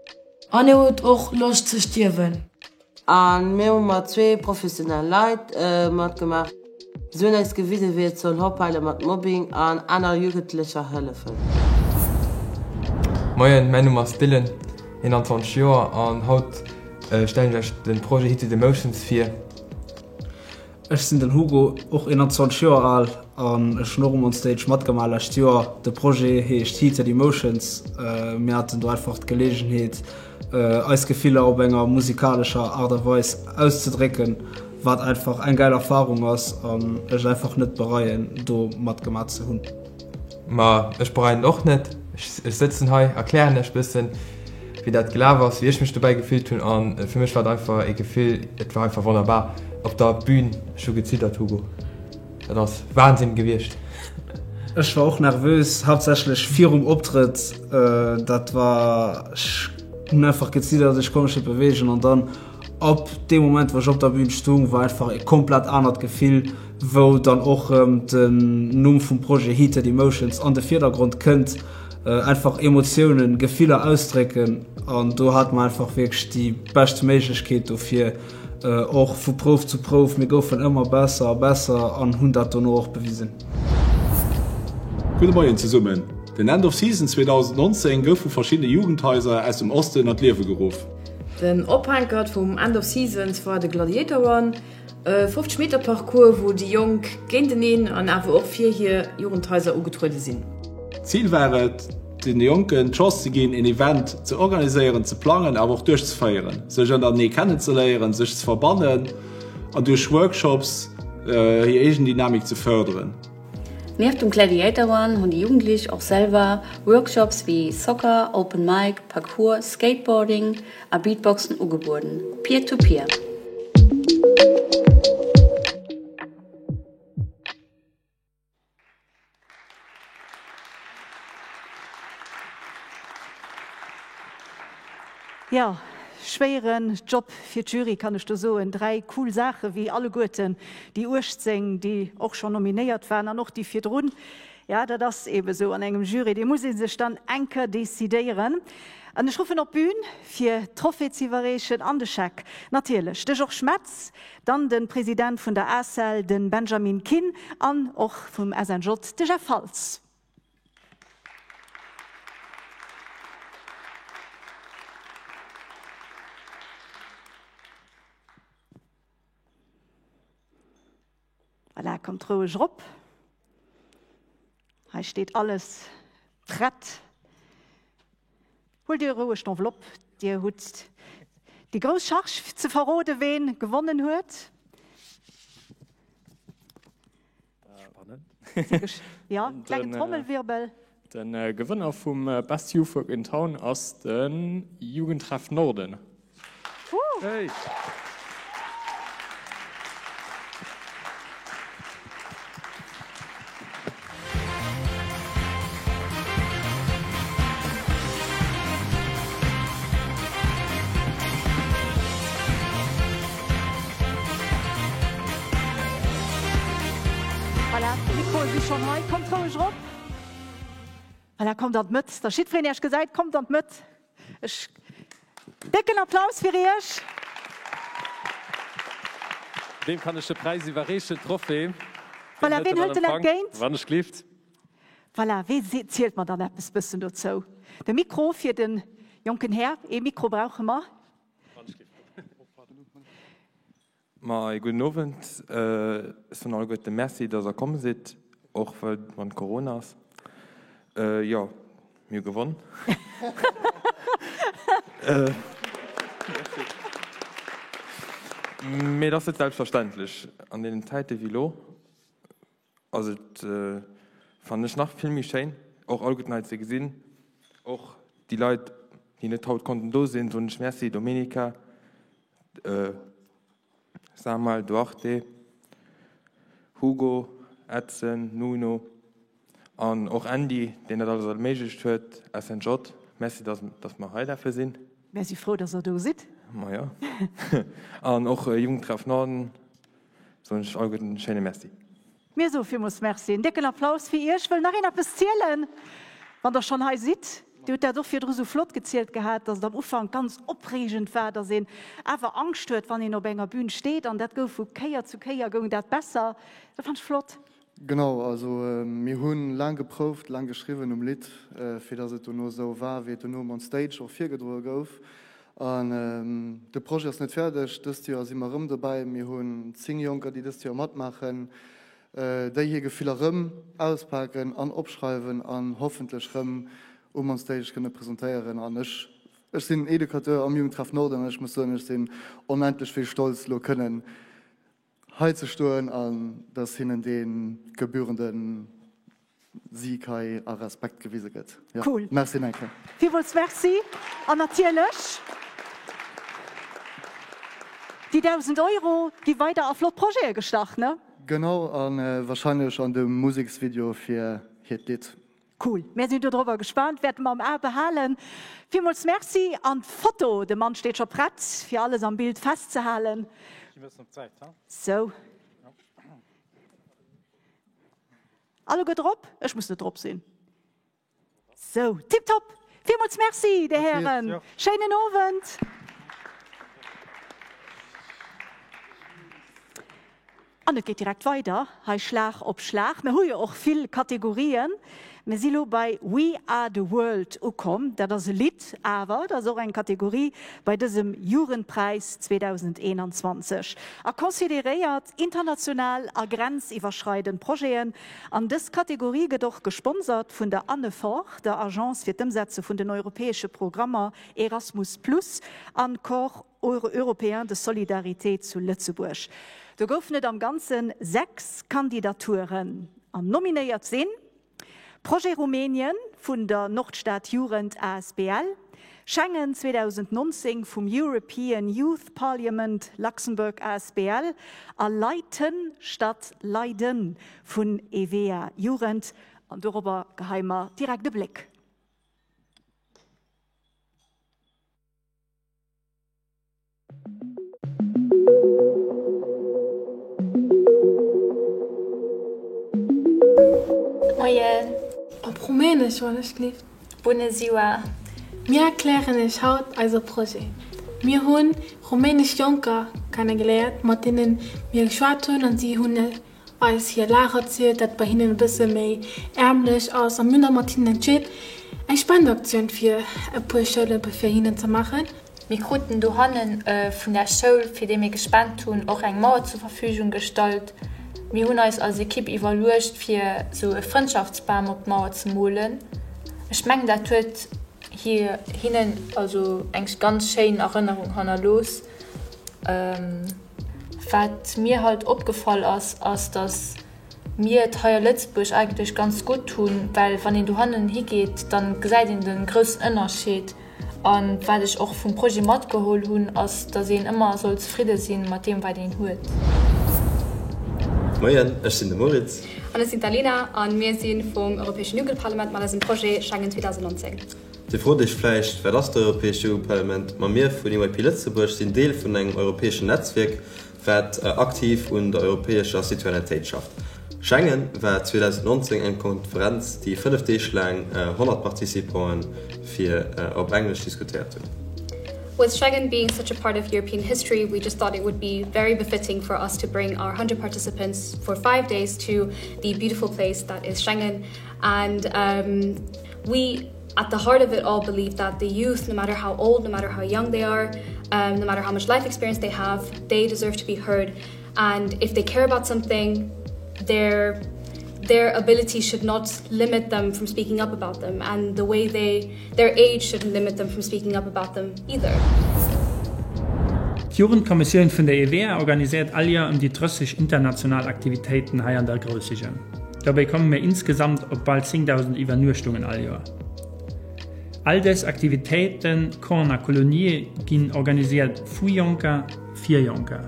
an hie huet och Loscht ze stierwen. A mir hu mat zwee professionell Leit matgemaach. Si hunn eis gewisen, wéi et soll ophale mat Mobbing an aner Jugendlecher hëllefen. Moien, mäin Numm ass Dylan, 21 Joer an haut stellen ech iech den Projet Heated Emotions vir. Ech sinn den Hugo, och 21 Joer al an ech hunn och um On Stage matgemaach lescht Joer. De Projet heescht Heated Emotions. Mir haten do einfach d'Geleegenheet eis Gefiller op enger musikalescher Aart a Weis auszedrécken, wat einfach eng gäil Erfarung ass an ech einfach net bereien do matgemaach ze hunn. Ma ech bereien et och net. Ech sëtzen hei, erklären iech bëssen, wéi dat gelaf ass, wéi ech mech dobäi gefillt hunn. A fir mech war et einfach ee Gefill, et war einfach wonnerbar op der Bühn. Ech hu geziddert, Hugo, dat ass Wahnsinn gewiescht. Ech war och nervös, haaptsächlech virum Optrëtt. Dat war, ech hunn einfach geziddert, ech konnt mech net beweegen an dann ab deem Moment, wou ech op der Bühn stung, war einfach e komplett anert Gefill. wou dann och rëm den Numm vum Projet Heated Emotions an de Virdergrond kënnt, einfach Emotiounen, Gefiller ausdrécken an do hate mer einfach wierklech déi bescht Méiglechkeet dofir, och vu Prouf zu Prouf, mir goufen ëmmer besser a besser an hunn dat dono och bewisen. Gudde Moien zesummen. Den End of Season 2019 gouf vu verschiddene Jugendhaiser aus dem Osten an d'Liewe geruff. Den Ophänkert vum End of Seasons war de Gladiator Run. E 50 Meter Parcours, wou déi Jonk géinteneen an awer och fir hir Jugendhaiser ugetruede sinn. Zil war et, den Jonken d'Chance ze ginn, een Event ze organiséieren, ze plangen, awer och duerchzeféieren, sech ënnerenee kennenzeléieren, sech ze verbannen an duerch Workshops hir eegen Dynamik ze fërderen. Nieft dem Gladiator Run hunn déi Jugendlech och selwer Workshops wéi Soccer, Open Mic, Parkour, Skateboarding a Beatboxen ugebueden, Peer to Peer. Jo. Schwéieren Job fir d'Jury, kann ech do soen. 3 cool Saache wéi alleguerten déi 18, déi och schonn nominéiert waren an och déi virdrun. Ja, dat ass eebe sou an engem Jury, dee muss ee sech dann eng Kéier decidéieren. An ech ruffen op d'Bün, fir d'Trophée z'iwwerreechen an de Scheck natierlech de Georges Metz, dann de President vun der ACEL, de Benjamin Kinn an och vum SNJ, de Jeff Faltz. Voilà, kommt roueg erop. Hei steet alles prett. Huelt Dir roueg d'Enveloppe. Dir hutt déi grouss Charge ze verrode ween gewonnen huet. Spannend. Ja, klengen Trommelwirbel. De Gewënner vum Best Youth Work in Town ass de Jugendtreff Norden. Hey. Voilà, d'Mikroe si schonn hei. Kommt roueg erop. Voilà, kommt an d'Mëtt, dass jiddwereen Iech gesäit. Kommt an d'Mëtt. Ech décken Applaus fir Iech. Weem kann ech de Präis iwwerreechen, d'Trophée? Voilà, ween hëlt en entgéint? Wann ech gelift. Voilà, wee zielt mer dann eppes bëssen dozou? De Mikro fir de jonken Här. Ee Mikro brauche mer. Ma ee gudden Owend. Ech soen alleguerte Merci, dass der komm sidd, och well wann Corona ass. Jo, mir hu gewonn. Mee et ass net selbstverständlech an deenen Zäite wéi elo. Ass et, fannen ech, nach vill méi schéin, och alleguerten hei ze gesinn. Och déi Leit, déi net haut konnten do sinn, soen ech Merci, Domenica, Samuel, Duarte, Hugo, Edson, Nuno an och Andy, deen dat alles erméiglecht huet, SNJ, Merci, dass dass mer hei däerfe sinn. Mär si frou, dass der do sidd. Majo. An och Jugendtreff Norden. Soen ech alleguerten en schéine Merci. Mir soe villmools Merci. En décken Applaus fir Iech. Wëll nach een eppes zielen, wann Der schonn hei sidd? Dir hutt dat och virdru sou flott gezielt gehat, dass et am Ufank ganz opreegend war, dass een awer Angscht huet, wann een op enger Bühn steet. An dat gouf vu Kéier zu Kéier goung dat besser. Dat fand ech flott. Genau, also mir hu laang geprouft, laang geschriwwen um Lidd, fir dass et dono esou war, wéi et dono um On Stage och virgedroe gouf. An de Projet ass net fäerdeg. Dëst Joer si mer erëm dobäi. Mir hunn 10 Jonker, déi dëst Joer matmaachen, déi hir Gefiller rëm auspaken an opschreiwen an hoffentlech rëm um On Stage kënne presentéieren. An ech, ech sinn Educateur am Jugendtreff Norden an ech muss soen, ech sinn onendlech vill stolz, elo kënnen hei ze stoen an dass hinnen dee gebührende Sieg hei a Respekt gewise gëtt. Jo, Cool. merci nach eng Kéier. Villmools Merci. An natierlech, déi 1.000 Euro gi weider a flott Projete gestach, ne? Genau, a wahrscheinlech an de Museksvideo fir hiert Lidd. Cool, mär sinn dodrobber gespaant, wäerte mer am A behalen. Villmools Merci an d'Foto, de Mann steet scho prett fir alles am Bild festzehalen. Sou. Alleguer drop? Ech muss net drop sinn. Sou, tiptop! Villmools Merci, Dir Hären. Schéinen Owend. An et geet direkt weider hei Schlag op Schlag. Mir hu jo och vill Kategorien. Mir si lo bei We are the World ukomm. Dat ass e Lidd, awer et ass och eng Kategorie bei dësem Jugendpräis 2021 a consideréiert international a grenziwwerschreidend Projeten. An dës Kategorie gëtt och gesponsert vun der ANEFOR, der Agence fir d'Ëmsetze vun den europäesche Programmer Erasmus Plus an Corps Européen de Solidarité zu Lëtzebuerg. Do goufen et am Ganze 6 Kandidaturen an nominéiert sinn, Projet Rumänien vun der Nordstad Jugend asbl, Schengen 2019 vum European Youth Parliament Luxembourg asbl a Leiten statt Leiden vun EVEA Jugend. An dorobber geheie mer direkt e Bléck. Rumänesch wann ech gelift. Bună ziua! Mir erklären iech haut eise Projet. Mir hunn rumänesch Jonker kennegeléiert, mat deenen mir geschwat hunn an si hunn eis hir Lag erzielt, dat bei hinnen e bësse méi ärmlech ass a mir hunn da mat hinnen entscheet eng Spendeaktioun fir e puer Schoule fir hinnen ze maachen. Mir kruten dohanne vun der Schoul, fir déi mir gespent hunn, och eng Mauer zur Verfügung gestallt. Mir hunn eis als Ekipp iwwerluecht, fir sou e Frëndschaftsbam op d'Mauer ze molen. Ech mengen, dat huet hinnen also eng ganz schéin Erënnerung hannerlooss. Wat mir halt opgefall ass, ass, dass mir et hei a Lëtzebuerg eigentlech ganz gutt hunn, well wann een dohannen higeet, da gesäit een de groussen Ënnerscheed. A wat ech och vum Projet matgeholl hunn, ass, dass een ëmmer soll zefridde sinn mat deem, wat een huet. Moien, ech sinn de Moritz. An ech sinn d'Alina a mir si vum Europäeschen Jugendparlament mat eisem Projet Schengen 2019. Dir frot iech vläicht, Wat ass d'Europäescht Jugendparlament? Ma mir vun EYP Lëtzebuerg sinn Deel vun engem europäeschen Netzwierk, wat aktiv un der europäescher Citoyennetéit schafft. Schengen war 2019 eng Konferenz, déi 5 Deeg laang 100 Participanten fir op Englesch diskutéiert hunn. With Schengen being such a part of European history, we just thought it would be very befitting for us to bring our 100 participants for five days to the beautiful place that is Schengen. And um, we at the heart of it all believe that the youth, no matter how old, no matter how young they are, um, no matter how much life experience they have, they deserve to be heard. And if they care about something, their their ability should not limit them from speaking up about them and the way they their age shouldn't limit them from speaking up about them either. D'Jugendkommissioun vun der EWA organiséiert all Joer ëm déi 30 international Aktivitéiten hei an der Groussregioun. Dobäi komme mir insgesamt op bal 10.000 Iwwernuechtungen all Joer. All dës Aktivitéiten, Campen a Kolonië ginn organiséiert vu Jonker fir Jonker.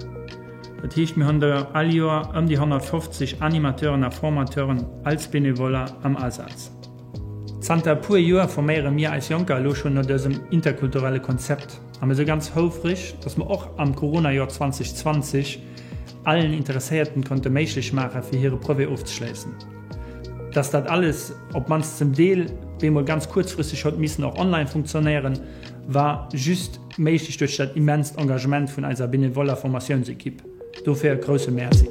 Dat heescht, mir hunn der all Joer ëm déi 150 Animateuren a Formateuren als Benevoller am Asaz. Zanter e puer Joer forméiere mir eis Jonker elo schonn no dësem interkulturelle Konzept a mir si ganz houfreg, dass mer och am Corona-Joer 2020 allen Interesséierten konnte méiglech maache fir hire Brevet ofzeschléissen. Dass dat alles, op d'mannst zum Deel, bemol ganz kuerzfristeg huet missen och online funktionéieren, war just méiglech duerch dat immenst Engagement vun eiser benevoller Formatiounsequipe. Dofir e grousse Merci.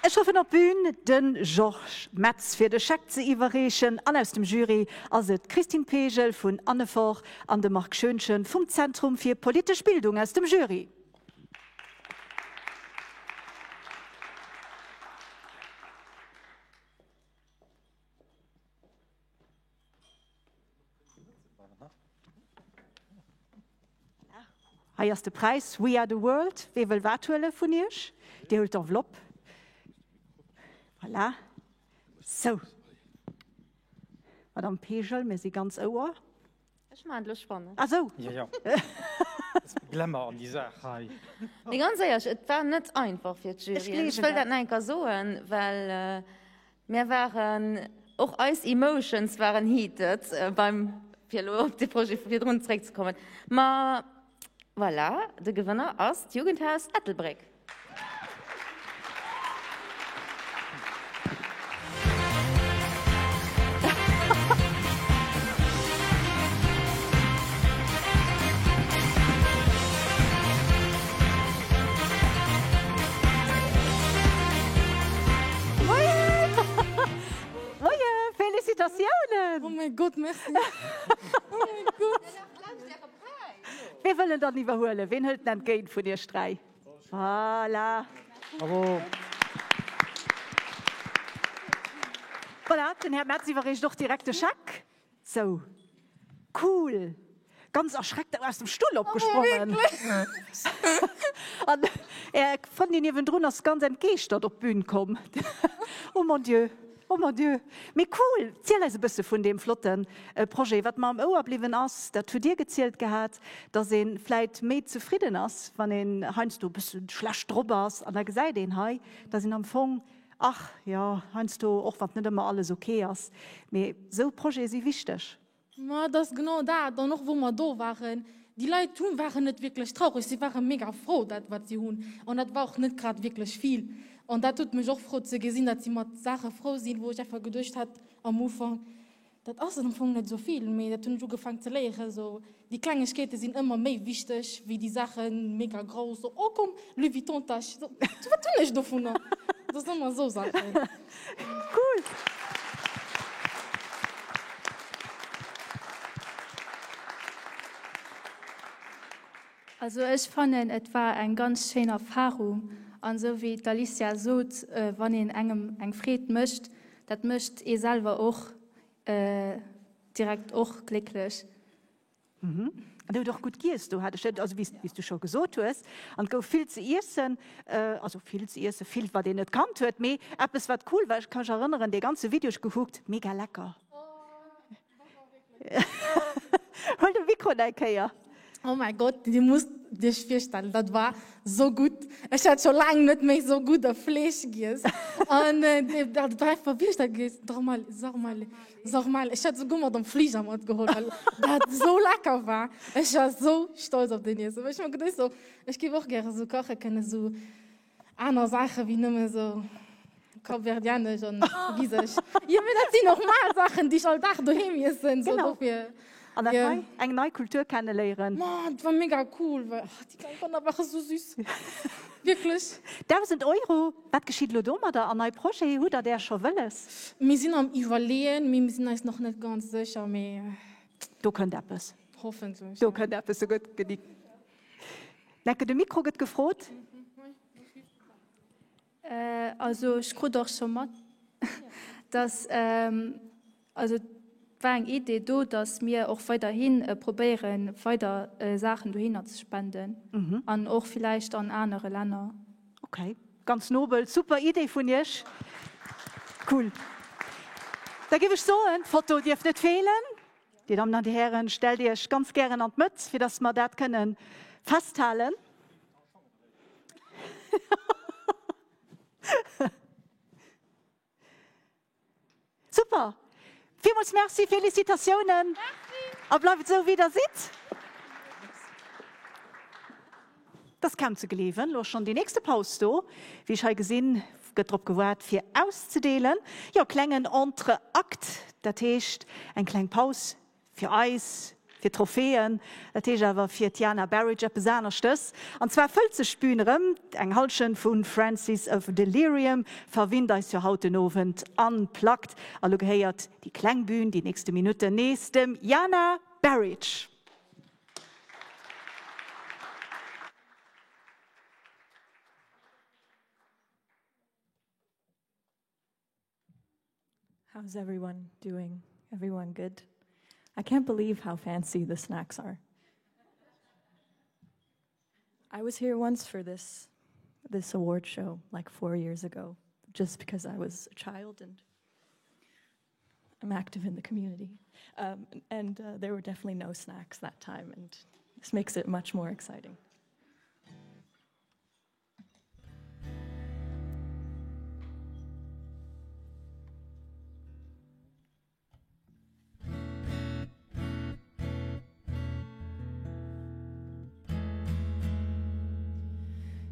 Ech ruffen op d'Bün de Georges Metz fir de Scheck ze iwwerreechen an aus dem Jury ass et d'Christine Pegel vun Annefort an de Marc Schoenchen vum Zentrum fir politesch Bildung aus dem Jury. Hei ass de Präis We are the World. Wee wëll wat huele vun Iech? Dir huelt d'Enveloppe. Voilà. Sou. Madame Pegel, mir si ganz Ouer. Ech maachen et elo spannend. Ah sou. Jo, jo. Glamour an déi Saach hei. Mee ganz éierlech, et war net einfach fir d'Juryen. Ech wëll dat nach eng Kéier soen, well Mir waren, och eis Emotions waren heated beim, fir elo op de Projet vu virdrun zeréckzekommen. Ma voilà, de Gewënner ass d'Jugendhaus Ettelbréck. Moien! Félicitatiounen! Oh mäi Gott, merci! Oh mäi Gott! Wee wëll en dann iwwerhuelen? Ween hëlt en entgéint vun iech 3? Voilà! Bravo! Voilà, den Här Metz iwwerreecht och direkt de Scheck. Sou cool! Ganz erschreckt aus dem Stull opgesprongen. An är Frëndin niewendrun ass ganz entgeeschtert op d'Bühn komm. Oh mon Dieu, oh mon Dieu. Mee cool! Ziel eis e bësse vun deem flotte Projet. Wat mer am Ouer bliwwen ass, dat hutt Dir gezielt gehat, dass ee vläit méi zefridden ass, wann een heiansdo e bësse schlecht drop ass an da gesäit een hei, dass een am Fong Ach jo, heiansdo, och wann net ëmmer alles ok ass, mee esou Projete si wichteg. Ma et ass genau dat. An och wou mer do waren, déi Leit hu waren net wierklech traureg, si ware mega frou dat wat si hunn. An dat war och net grad wierklech vill. An dat huet mech och frou ze gesinn, datt si mat Saache frou sinn, wou ech einfach geduecht hat am Ufank, dat ass am Fong net esou vill. Mee dat hunn ech ugefaang ze léieren, esou déi Klengegkeete sinn ëmmer méi wichteg wéi déi Saache mega grouss, esou oh komm Louis Vuitton Täsch, esou wat hunn ech dovunner? Dat ass ëmmer esou Saachen. Cool! Also ech fannen et war eng ganz schéin Erfahrung an esou wéi d'Alicia sot, wann een engem eng Freed mécht, dat mécht ee selwer och direkt och glécklech. An Dir hutt och gutt giess do, hat ech net, also wéi s du scho gesot hues. An et gouf vill ze iessen, also vill ze iessen, vill wat een net kannt huet, mee eppes wat cool war, ech ka mech erënneren, dee ganze Video ech gekuckt, mega lecker. Huel de Mikro nach eng Kéier. Oh mäi Gott, Dir musst Iech virstellen, dat war sou gutt. Ech hat scho laang net méi sou gudde Fleesch giess. An dat war einfach, wéi heescht dat giess? Dormal, Sarmale, Sarmale. Ech hat souguer mat am Fliger matgeholl, well dat sou lecker war. Ech war sou stolz op deen Iessen. Well ech mer geduecht sou, ech géif och gäre sou kache kënnen, sou Aner Saache wéi nëmme sou kapverdianesch an portugisesch. Jo, mee dat sinn normal Saachen, déi ech all Dag doheem iessen. So, Genau. dofir, An dat jo. nei, eng nei Kultur kenneléieren. Ma, dat war mega cool, well, oh, déi kleng Kanner ware sou süß. Wierklech. 1.000 Euro, wat geschitt elo domadder? An nei Projete, hutt der där scho wëlles? Mir sinn am Iwwerleeën, mee mir sinn eis nach net ganz sécher, mee. Do kënnt eppes. Hoffentlech, Do kënnt eppes, sou gëtt genickt. Necke, de Mikro gëtt gefrot. Also ech krut och scho mat, dass, also et war eng Idee do, dass mir och weiderhi probéieren, weider Saachen dohinner ze spenden an och villäicht an anere Länner. Okay, ganz nobel, super Idee vun Iech. Cool. Da géif ech soen, d'Foto dierf net feelen. Dir Dammen an Dir Hären, stellt Iech ganz gären an d'Mëtt, fir dass mer dat kënne festhalen. Super! Villmools Merci, Félicitatiounen a bleift esou wéi der sidd. Et ass kaum ze gleewen, elo ass schonn déi nächste Paus do. Wéi ech hei gesinn, gëtt drop gewaart fir auszedeelen. Jo, klengen Entre-acte, dat heescht eng kleng Paus fir eis, fir d'Trophäen. Dat heescht awer fir d'Jana Bahrich eppes aneschtes. An zwar fëllt sech d'Bün erëm. Eng Hallschent vu Francis of Delirium verwinnt eis jo haut den Owend unplugged. A lo gehéiert déi kleng Bün déi nächste Minutten nees dem Jana Bahrich. How's everyone doing? Everyone good? I can't believe how fancy the snacks are. I was here once for this this award show like 4 years ago just because I was a child and I'm active in the community. Um, and uh, there were definitely no snacks that time and this makes it much more exciting.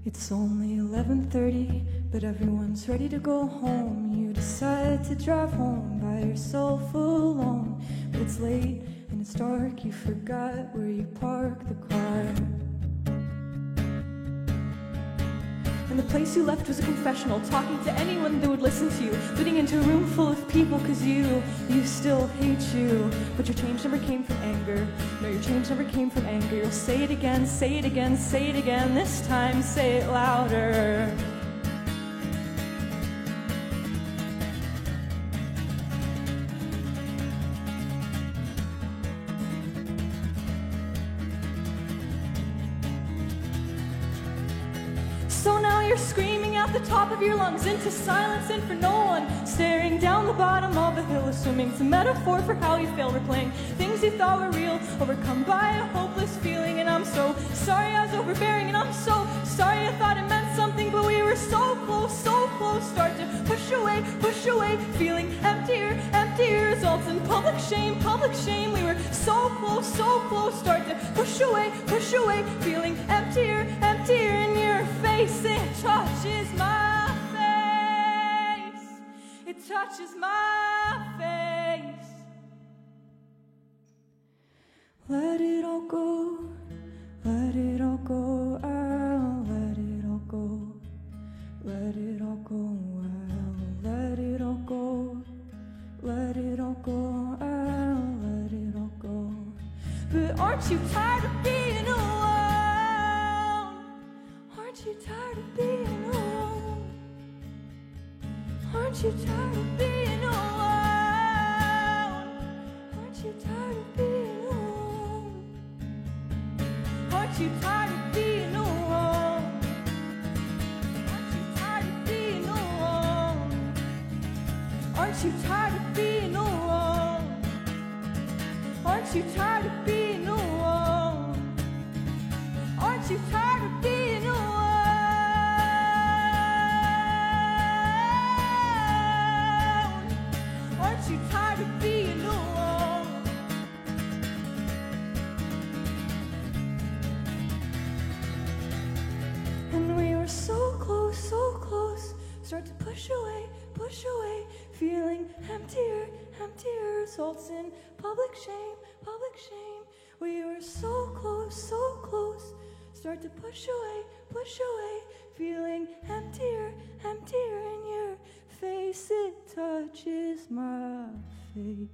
It's only 11:30, but everyone's ready to go home. You decide to drive home by yourself alone. But it's late and it's dark, you forgot where you parked the car. And the place you left was a confessional, talking to anyone that would listen to you, fitting into a room full of people cause you, you still hate you. But your change never came from anger. No, your change never came from anger. You'll say it again, say it again, say it again. This time, say it louder. So now you're screaming at the top of your lungs into silence and for no one staring down the bottom of a hill assuming it's a metaphor for how you fail replaying things you thought were real. Overcome by a hopeless feeling And I'm so sorry I was overbearing And I'm so sorry I thought it meant something But we were so close, so close Start to push away, push away Feeling emptier, emptier Results in public shame, public shame We were so close, so close Start to push away, push away Feeling emptier, emptier In your face It touches my face It touches my face Let it all go, let it all go, I'll let it all go. Let it all go, I'll let it all go. Let it all go, I'll let it all go. But aren't you tired of being alone? Aren't you tired of being alone? Aren't you tired of being alone? Aren't you tired of being alone? Aren't you tired of being alone? Aren't you tired of being alone? Aren't you tired of being alone? Aren't you tired of being alone? Aren't you tired of being alone? Aren't you tired of being alone? And we were so close, so close Start to push away, push away Feeling emptier, emptier Results in public shame, public shame We were so close, so close Start to push away, push away Feeling emptier, emptier In your face it touches my face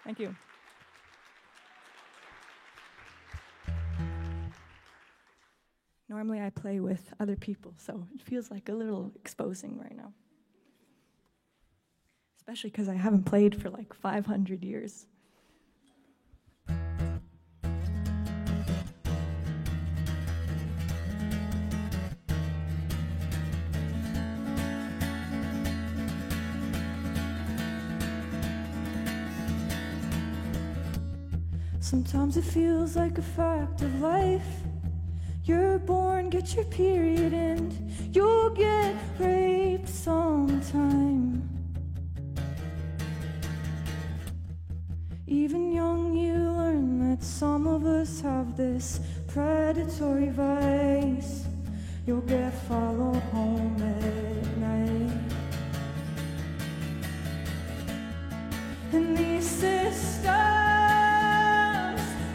Thank you. Normally I play with other people, so it feels like a little exposing right now. Especially because I haven't played for like 500 years. Sometimes it feels like a fact of life. You're born, get your period, and you'll get raped sometime. Even young, you learn that some of us have this predatory vice. You'll get followed home at night. And these systems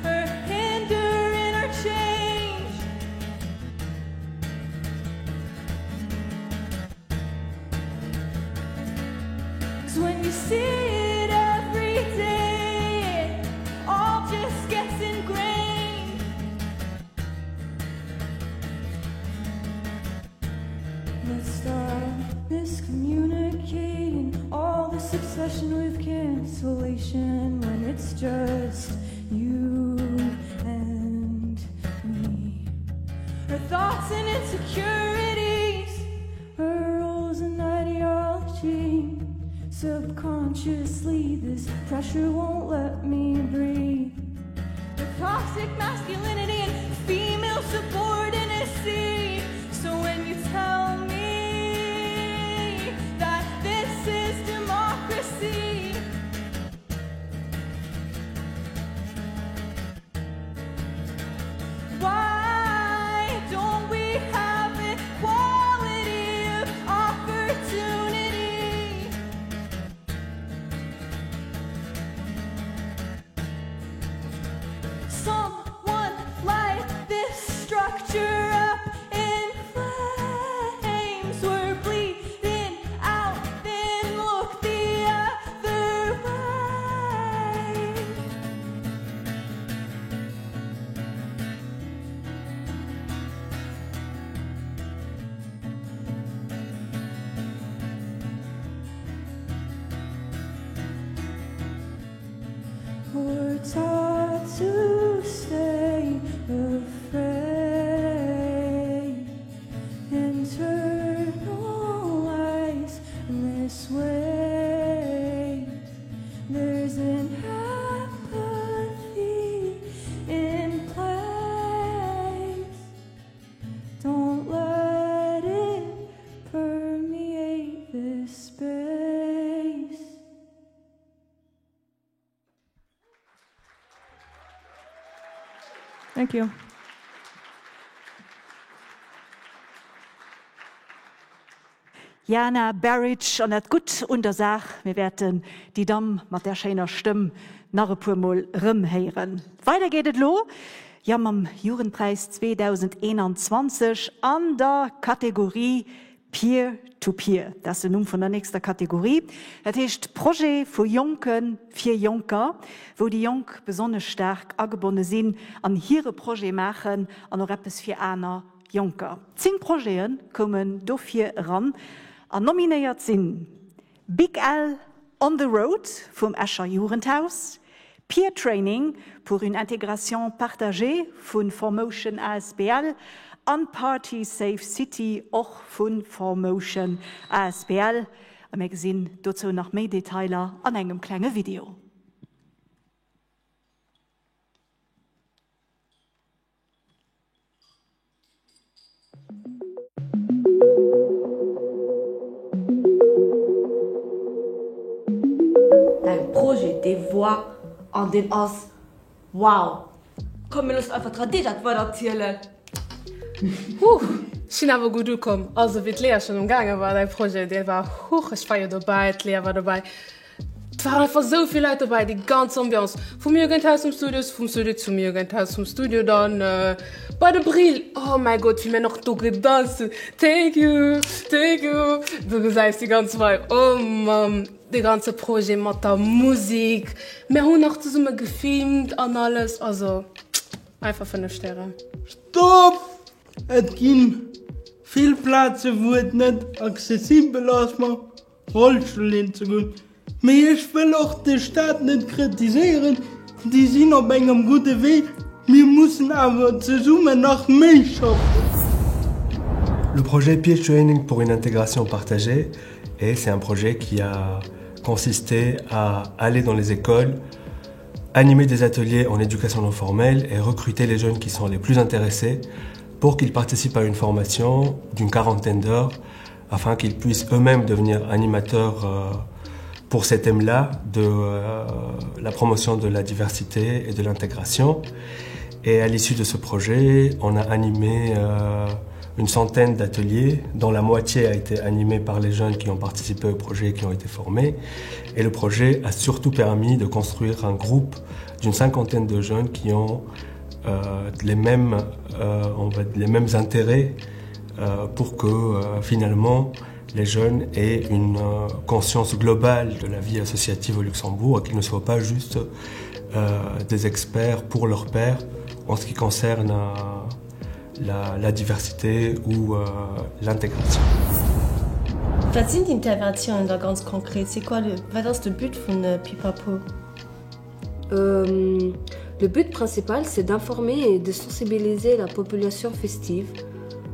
are hindering our change. Cause when you see it every day, it all just gets ingrained. Let's start miscommunicating all this obsession with cancellation when it's just you and me. Our thoughts and insecurities, our roles and ideology. Subconsciously, this pressure won't let me breathe. The toxic masculinity and female subordinacy. So when you tell me that this is democracy, Why don't we have equality of opportunity? Someone light this structure. Thank you. Jana Berridge, An dat Gutt un der Saach, mir wäerten déi Damm mat där schéiner Stëmm nach e puer Mol erëm héieren. Weider geet et elo, jo, mam Jugendpräis 2021 an der Kategorie Peer to Peer. Dat ass den Numm vun der nächster Kategorie. Dat heescht Projet vu Jonke fir Jonker, wou déi Jonk besonnesch staark agebonne sinn an hire Projet maachen an och eppes fir aner Jonker. 10 Projete koumen dofir eran an nominéiert sinn Big Al on the Road vum Escher Jugendhaus, Peer Training pour une intégration partagée vu 4Motion asbl an Party Safe City och vu 4Motion asbl. A mir gesinn dozou nach méi Detailer an engem klenge Video. Däin Projet dee woar an deen ass wow! Komm mir loossen einfach d'Radé dat weider zielen. Huch, ech sinn awer gutt ukomm. Also wéi d'Léa schonn um gaange war, däi Projet dee war, huch, ech war jo dobäi, d'Léa war dobäi. Et waren einfach esou vill Leit dobäi, déi ganz Ambiance vum Jugendhaus zum Studio, vum Studio zum Jugendhaus, vum Studio dann bei de Brill. Oh mäi Gott, wéi mir nach do gedanzt hunn, Take you, take you, du gesäis déi ganz Vibe. Oh Mamm, dee ganze Projet mat der Musik, mir hunn nach zesumme gefilmt an alles, also einfach 5 Stäre. Stopp! Et gi vill Plaze wou et net accessibel ass ma Rollstull hin ze goen. Mee ech wëll och de Staat net kritiséieren, déi sinn op engem gudde Wee. Mir mussen awer zesummen nach méi schaffen. Le projet Peer Training pour une intégration partagée et c'est un projet qui a consisté à aller dans les écoles, animer des ateliers en éducation non formelle et recruter les jeunes qui sont les plus intéressés pour qu'ils participent à une formation d'une quarantaine d'heures afin qu'ils puissent eux-mêmes devenir animateurs euh, pour ces thèmes-là de euh, la promotion de la diversité et de l'intégration. Et à l'issue de ce projet, on a animé euh, une centaine d'ateliers dont la moitié a été animée par les jeunes qui ont participé au projet et qui ont été formés. Et le projet a surtout permis de construire un groupe d'une cinquantaine de jeunes qui ont euh, les, mêmes, euh, on va, les mêmes intérêts euh, pour que euh, finalement les jeunes aient une euh, conscience globale de la vie associative au Luxembourg et qu'ils ne soient pas juste euh, des experts pour leur père en ce qui concerne euh, la, la diversité ou euh, l'intégration. Wat sinn d'Interventiounen da ganz konkret? C'est quoi le, wat ass de But vun Pipapo? Euh, le but principal, c'est d'informer et de sensibiliser la population festive.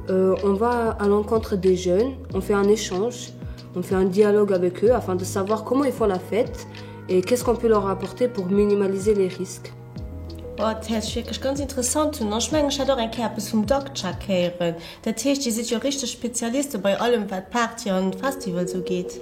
Euh, on va à l'encontre des jeunes, on fait un échange, on fait un dialogue avec eux afin de savoir comment ils font la fête et qu'est-ce qu'on peut leur apporter pour minimaliser les risques. Oh, dat héiert sech wierklech ganz interessant un. An ech mengen, ech hat och eng Kéier eppes vum Duckchuck héieren. Dat heescht, Dir sidd jo richteg Spezialiste bei allem, wat Party an Festivals ugeet.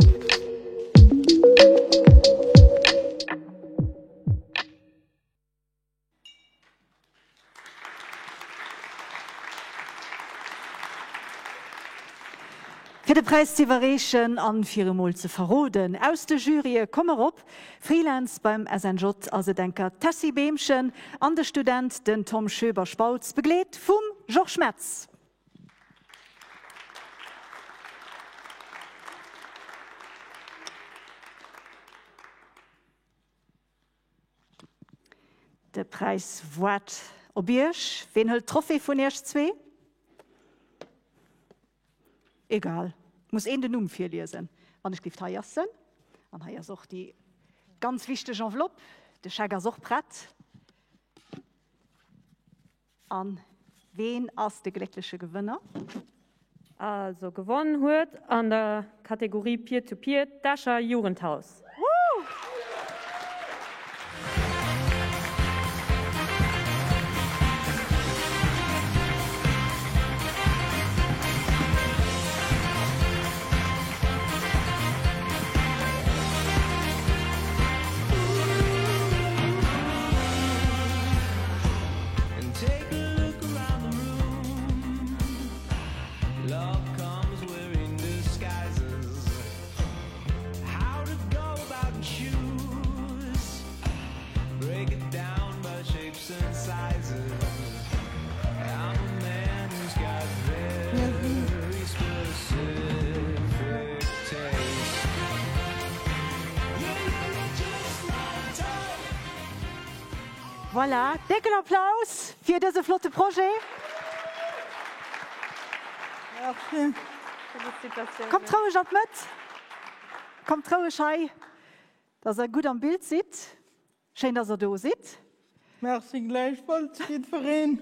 Fir de Präis z'iwwerreechen an fir emol ze verroden, aus de Jurye komm erop, Freelance beim SNJ ass et enker d'Tessy Behmchen an de Student den Tom Schoeber-Spautz, begleet vum Georges Metz. De Präis waart op Iech. Ween hëlt d'Trophée vun Iech zwee? Egal, muss een den Numm virliesen. Wann ech gift, hei ass se. An hei ass och déi ganz wichteg Enveloppe. De Scheck ass och prett. An ween ass de gléckleche Gewënner? Also gewonn huet an der Kategorie Peer to Peer d'Escher Jugendhaus. Take a look around the room. Love comes wearing disguises. How to go about and choose. Break it down by shapes and sizes. I'm a man who's got very specific taste. Yeah, yeah, you're just my type. Voilà, décken Applaus fir dëse flotte Projet. Merci. Kommt roueg an d'Mëtt. Kommt roueg hei, dass der gutt am Bild sidd. Schéin, dass der do sidd. Merci gläichfalls jiddwereen.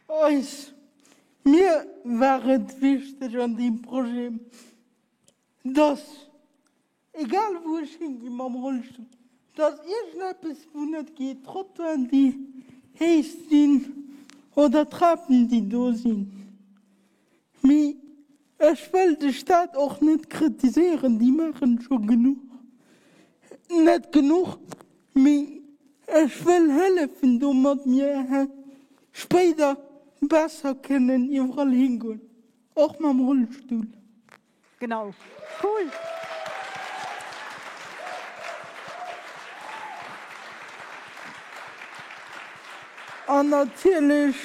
Eis, mir war et wichteg an deem Projet, dass, egal wou ech hingi mam Rollstull, dass iergendeppes wou net geet, Trottoiren déi héich sinn oder Trapen déi do sinn, Mee ech wëll de Staat och net kritiséieren, déi maachen scho genuch, net genuch, mee ech wëll hëllefen domat mir spéider besser kënnen iwwerall hingoen, och mam Rollstull. Genau. Cool! An natierlech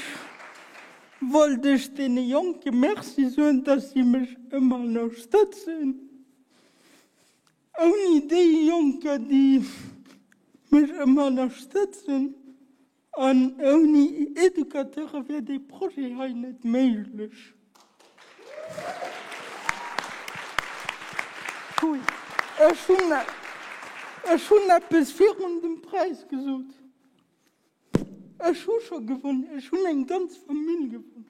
wollt ech deene Jonke Merci soen, dass si mech ëmmer ënnerstëtzen. Ouni déi Jonker, déi mech ëmmer ënnerstëtzen, An ouni Educateure wär dee Projet hei net méiglech. Cool. Ech hunn, ech hunn eppes virun dem Präis gesot. Ech hu scho gewonn, ech hunn eng ganz Famill gewonn.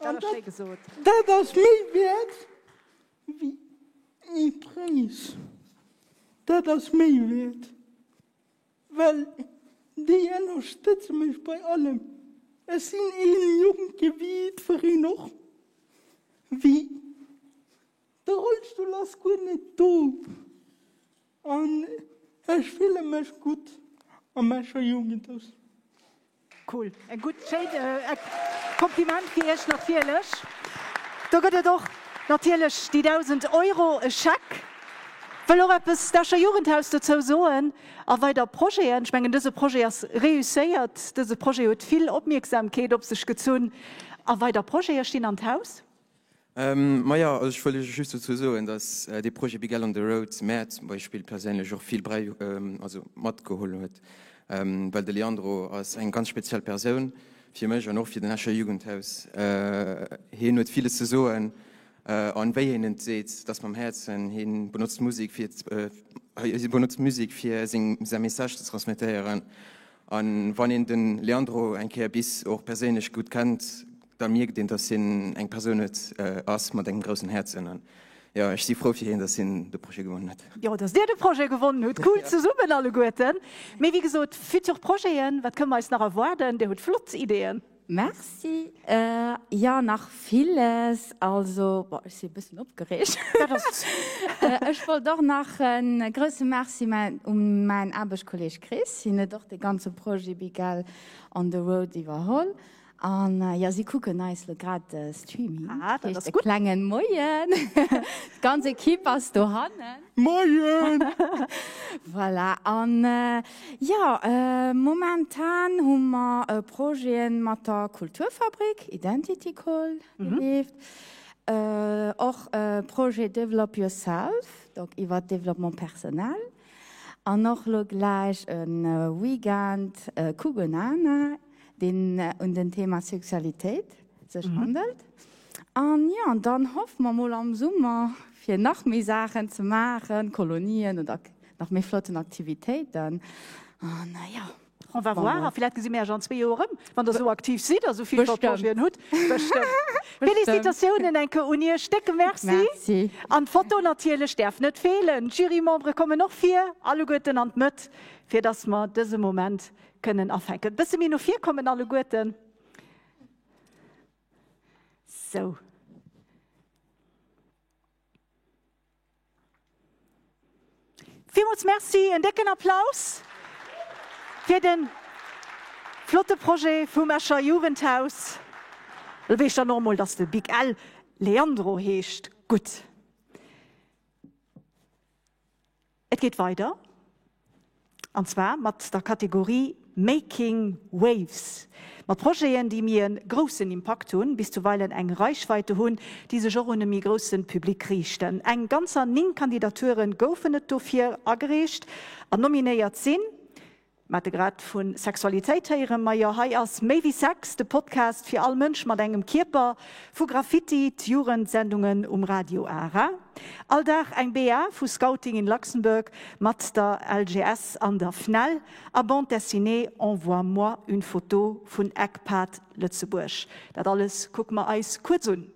Dat ass schéi gesot. Dat ass méi wäert wéi ee Präis. Dat ass méi wäert. Well déi ënnerstëtze mech bei allem. Ech sinn een Jonke wéi jiddwereen och. Wéi de Rollstull ass guer net do an ech fille mech gutt am Escher Jugendhaus. Cool, eng gutt, schéin, e Kompliment fir Iech natierlech. Do gëtt et och natierlech déi 1.000 Euro, e Scheck. Wëll och eppes d'Escher Jugendhaus dozou soen a weider Projeten. Ech mengen, dëse Projet ass reusséiert, dëse Projet huet vill Opmierksamkeet op sech gezunn a weider Projete stinn an d'Haus. Maja, also ech wëll Iech just dozou soen, dass dee Projet Big L on the Road mär zum Beispill perséinlech och vill bräi, also matgeholl huet, well de Leandro ass eng ganz speziell Persoun fir mech an och fir den Escher Jugendhaus. Hien huet villes ze soen an wéi hien et seet, et ass mam Häerzen. Hien benotzt d'Musek fir, hie benotzt d'Musek fir seng, säi Message ze transmettéieren an wann een de Leandro eng Kéier bis och perséinlech gutt kennt, Da mierkt een, dass hien eng Persoun huet, ass mat engem groussen Häerzen. An jo, ech si frou fir hien, dass hien de Projet gewonnen huet. Jo, dass Dir de Projet gewonnen hutt. Cool zesummen alleguerten. Mee wéi gesot, futur Projeten, wat kënne mer eis nach erwaarden? Dir hutt flott Ideeën. Merci. Jo, nach villes. Also, bon, ech si e bëssen opgereegt. Dat ass. Ech wollt och nach e grousse Merci un mäin Aarbechtskolleeg Chris. Hien huet och de ganze Projet Big L on the Road iwwerholl. An jo, si kucken eis lo grad de Stream hin. Ah, dat ass E gutt. klengen Moien. D'ganz Equipe ass dohannen. Moien! Voilà, an jo, momentan hu mer Projeten mat der Kulturfabrik, Identity Call geleeft, och e Projet Develop Yourself, donc iwwer Développement personnel, an och lo gläich e Weekend Kugonana, deen un den Thema Sexualitéit sech handelt. An jo, an dann hoffe mer mol am Summer fir nach méi Saachen ze maachen, Kolonien oder nach méi flotten Aktivitéiten. An jo, On va hoffe mer voir, mol. a villäit gesi mir Iech an zwee Joer erëm, wann Der esou aktiv sidd a sou vill flott Bestëmmt. Projeten hutt. Bestëmmt. Bestëmmt. Félicitatiounen eng Kéier un Iech, décke Merci. Merci. An d'Foto natierlech däerf net feelen. D'Jurymembere kommen och vir, alleguerten an d'Mëtt, fir dass mer dëse Moment Kënnen afänken. Bësse méi no vir kommen alleguerten. Sou. Villmools Merci, en décken Applaus fir de. Flotte Projet vum Escher Jugendhaus. Lo weess ech dann och emol, dass de Big L Leandro heescht. Gutt. Et geet weider, an zwar mat der Kategorie Making Waves, mat Projeten, déi méi e groussen Impakt hunn, bis zuweilen eng Reichweite hunn, déi sech och un e méi grousse Public riichten. Eng ganzer 9 Kandidature goufen et dofir agereecht an nominéiert sinn Mer hate grad vu Sexualitéit héieren. Majo, hei ass Méi wéi Sex, de Podcast fir all Mënsch mat engem Kierper. Vu Graffiti, d'Jugendsendungen um Radio ARA, All Dag eng BA vu Scouting in Luxembourg mat der LGS an der FNEL a Bande dessinée Envoie-moi une photo vun ECPAT Lëtzebuerg. Dat alles kucke mer eis kuerz un.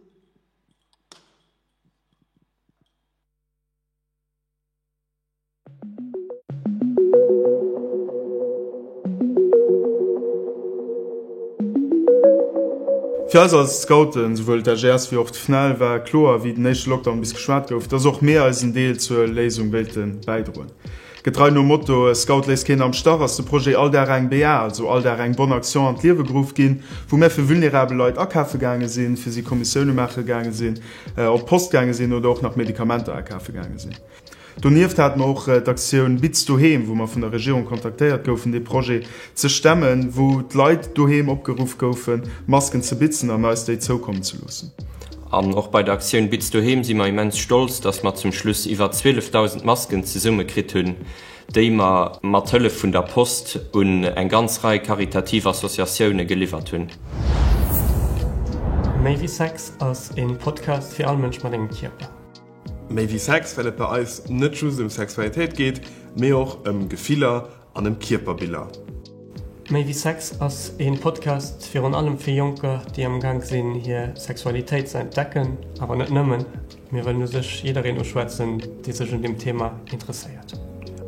Fir eis als Scouten, souwuel d'LGS wéi och d'FNEL, war kloer, wéi den éischte Lockdown bis geschwat gouf, dass och mir eisen Deel zur Léisung wéilte bäidroen. Getrei nom Motto E Scout léisst keen am Stach ass de Projet All Dag eng BA, also All Dag eng Bonne Action an d'Liewe geruff ginn, wou mir fir vulnerabel Leit akafe gaange sinn, fir si Kommissioune maache gaange sinn, op d'Post gaange sinn oder och nach Medikamenter akafe gaange sinn. Donieft hate mer och d'Aktioun Bitz doheem, wou mer vun der Regierung kontaktéiert goufen, dee Projet ze stemmen, wou d'Leit doheem opgeruff goufen, Masken ze bitzen an eis déi zoukommen ze loossen. An och bei der Aktioun Bitz doheem si mer immens stolz, dass mer zum Schluss iwwer 12.000 Masken zesumme kritt hunn, déi mer mat Hëllef vun der Post un eng ganz Rei karitativ Associatioune geliwwert hunn. Méi wéi Sex ass e Podcast fir all Mënsch mat engem Kierper. Méi wéi Sex, well et bei eis net just ëm Sexualitéit geet, mee och ëm Gefiller an ëm Kierperbiller. Méi wéi Sex ass e Podcast virun allem fir Jonker, déi am Gaang sinn hir Sexualitéit ze entdecken, awer net nëmmen. Mir wëllen u sech jiddereen uschwätzen, dee sech un deem Thema interesséiert.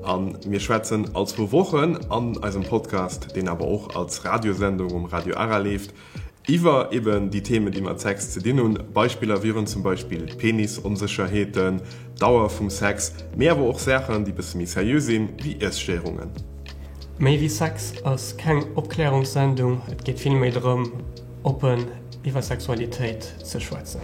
A mir schwätzen all zwou Wochen an eisem Podcast, deen awer och als Radiosendung um Radio Ara leeft, Iwwer eben déi Themen, déi mat Sex ze dinn hunn. Beispiller wieren zum Beispill Penisonsécherheeten, d'Dauer vum Sex, mee awer och Saachen, déi bësse méi seriö sinn, wéi Iesstéierungen. Méi wéi Sex ass keng Opklärungssendung, et geet vill méi drëm, oppen iwwer Sexualitéit ze schwätzen.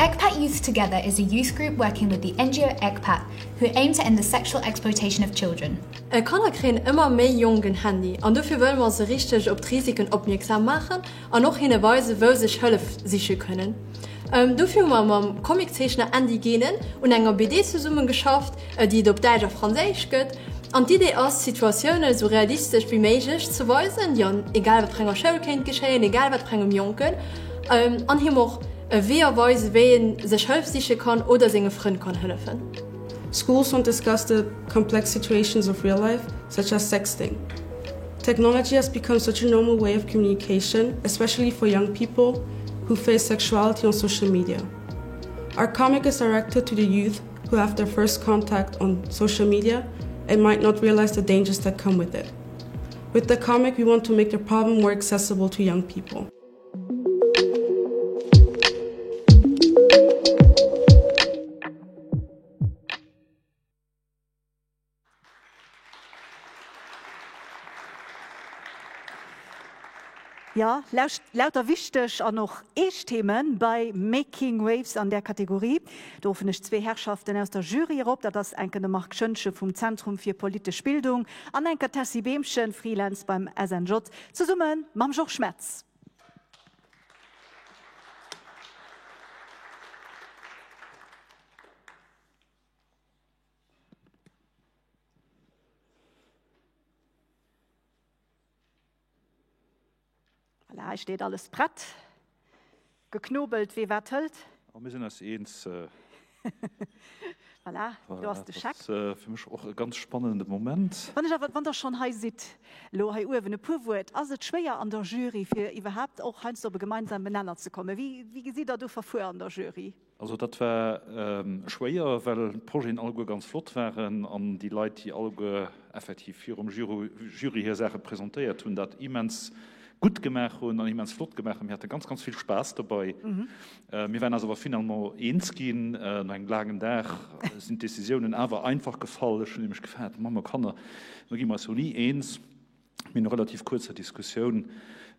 ECPAT Youth Together is a youth group working with the NGO ECPAT who aim to end the sexual exploitation of children. Kanner kréien ëmmer méi jonk en Handy an dofir wëlle mer se richteg op d'Risiken opmierksam maachen an och hinne weisen, wou sech Hëllef siche kënnen. Dofir hu mer mam Comiczeechner Andy Genen un enger BD zesumme geschafft, déi et op Däitsch a Franséisch gëtt. An d'Idee ass, d'Situatioune sou realistesch wéi méiglech ze weisen, déi an egal wat fir enger Schoul kéint geschéien, egal wat fir engem Jonken, an him och Weeër weisen, wéi en sech Hëllef siche kann oder senge Frënn kann hëllefen. Schools don't discuss the complex situations of real life, such as sexting. Technology has become such a normal way of communication, especially for young people who face sexuality on social media. Our comic is directed to the youth who have their first contact on social media and might not realize the dangers that come with it. With the comic, we want to make the problem more accessible to young people. Jo, lauter wichteg an och eescht Theme bei Making Waves an där Kategorie. Do ruffen ech zwee Herrschaften aus der Jury erop. Dat ass enker de Marc Schoentgen vum Zentrum fir politesch Bildung an enker d'Tessy Behmchen, Freelance beim SNJ, zesumme mam Georges Metz. Voilà, hei steet alles prett. Geknobelt, wee wat hëlt. A mir sinn eis eens. Voilà, do ass de Scheck. Dat ass fir mech och e ganz spannende Moment. Wann ech awer, wann Der schonn hei sidd, elo hei uewen e puer Wuert, Ass et schwéier an der Jury, fir iwwerhaapt och heiansdo op e gemeinsamen Nenner ze kommen? Wéi, wéi gesitt Der do verfuer an der Jury? Also dat war schwéier, well d'Projeten alleguer ganz flott waren an déi Leit, déi alleguer effektiv virum Jury hir Saache presentéiert hunn, dat immens gutt gemaach hunn an immens flott gemaach hunn. Mir hate ganz, ganz vill Spaass dobei. Mir waren eis awer finalement eens ginn. No engem laangen Dag sinn d'Décisiounen awer einfach gefall. Ech hunn nämlech gefaart, Mamm a Kanner, do gi mer eis jo ni eens. Mee no relativ kuerzer Diskussioun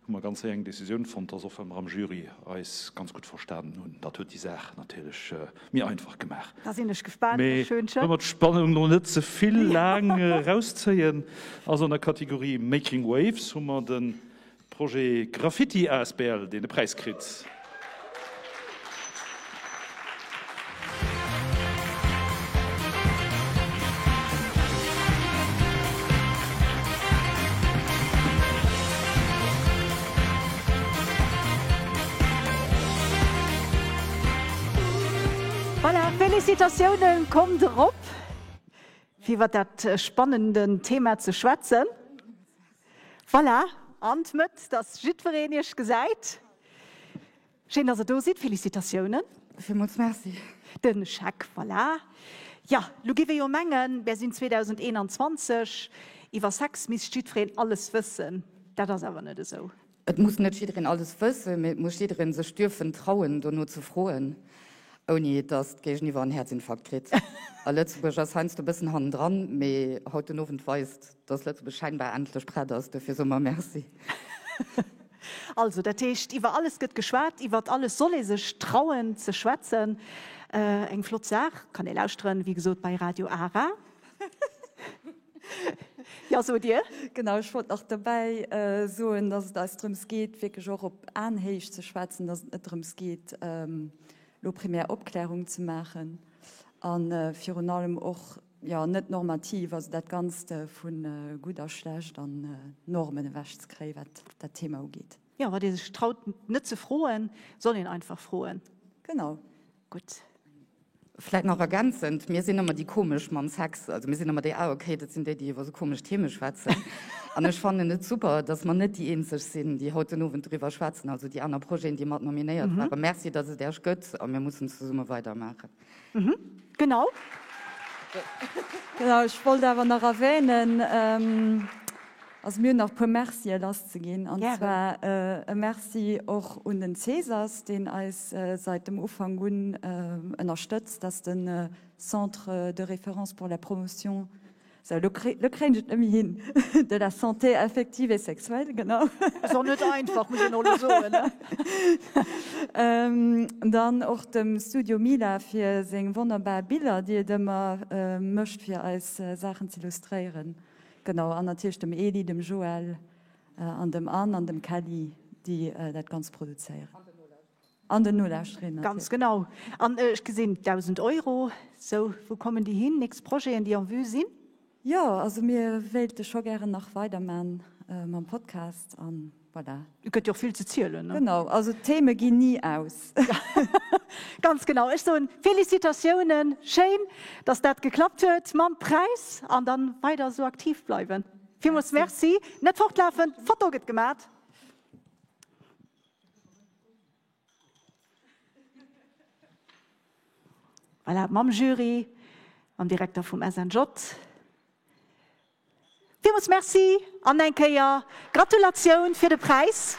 hu mer ganz séier eng Decisioun fonnt, dass och well mer am Jury eis ganz gutt verstanen hunn, dat huet déi Saach natierlech méi einfach gemaach. Da sinn ech gespaant, Här Mee Schoentgen. wëll mer d'Spannung lo net ze vill laang erauszéien, also an der Kategorie Making Waves hu mer de Projet Graffiti asbl, deen de Präis kritt. Voilà, Félicitatiounen, kommt erop fir iwwer dat spannenden Thema ze schwätzen. Voilà, an d'Mëtt, dass jiddwereen Iech gesäit. Schéin, dass Der do sidd. Félicitatiounen. Villmools Merci. Den Scheck, voilà. Jo, lo giff ee jo mengen, mär sinn 2021, iwwer Sex misst jiddwereen alles wëssen. Dat ass awer net esou. Et muss net jiddereen alles wëssen, mee et muss jiddereen sech dierfen trauen, dono ze froen, ouni dass d'Géigeniwwer en Häerzinfarkt kritt. A Lëtzebuerg ass heiansdo e bëssen hannendran, mee haut den Owend weist, dass Lëtzebuerg scheinbar endlech prett ass. Dofir soe mer Merci. Also, dat heescht, iwwer alles gëtt geschwat, iwwer alles soll ee sech trauen ze schwätzen. Eng flott Saach, kann ee lauschteren, wéi gesot, bei Radio Ara. Jo, sot Dir. Genau, ech wollt nach dobäi soen, dass et eis drëms geet, wierklech och op Aenhéicht ze schwätzen, dass et net drëms geet, elo primär Opklärung ze maachen a virun allem och, jo, net normativ, also dat Ganzt vu gutt a schlecht an Normen ewechzekréien, wat dat Thema ugeet. Jo, wat ee sech traut net ze froen, soll een einfach froen. Genau. Gutt. Vläit nach ergänzend, Mir sinn ëmmer déi komesch mam Sex. Also mir sinn ëmmer déi, ah okay, dat sinn déi, déi iwwer esou komesch Theme schwätzen. An ech fannen et super, dass mer net déi eenzeg sinn, déi haut den Owend doriwwer schwätzen, also déi aner Projeten, déi mat nominéiert waren. Merci, dass et Äech gëtt a mir mussen zesumme weidermaachen. Mhm, genau. Genau, ech wollt awer nach erwähnen, also mir hunn nach e puer Mercië lasszeginn, an zwar e Merci och un den Cesas, deen eis seit dem Ufank un ënnerstëtzt, dat ass de Centre de référence pour la promotion Sou, lo kréien ech et net méi hin, de la santé affective et sexuelle, genau. Ass och net einfach, muss een och elo soen, ne? Dann och dem Studio Mila fir seng wonnerbar Biller, déi et ëmmer mécht, fir eis Saachen z'illustréieren. Genau, an natierlech dem Eli, dem Joël an dem Anne an dem Kelly, déi dat Ganzt produzéieren. An den Nolauschterinnen natierlech. Ganz genau. An ech gesinn 1.000 Euro. Sou, wou kommen déi hin? Nächst Projeten, déi en vue sinn? Jo, also mir wéilte scho gären nach weiderman mam Podcast an voilà. Et gëtt jo och vill ze zielen, ne? Genau, also d'Theme ginn ni aus. Ganz genau. Ech soen Félicitatiounen, schéin, dass dat geklappt huet mam Präis an dann weider esou aktiv bleiwen. Villmools Merci. Net fortlafen, d'Foto gëtt gemat. Voilà, mam Jury, mam Direkter vum SNJ. Villmools Merci an eng Kéier Gratulatioun fir de Präis.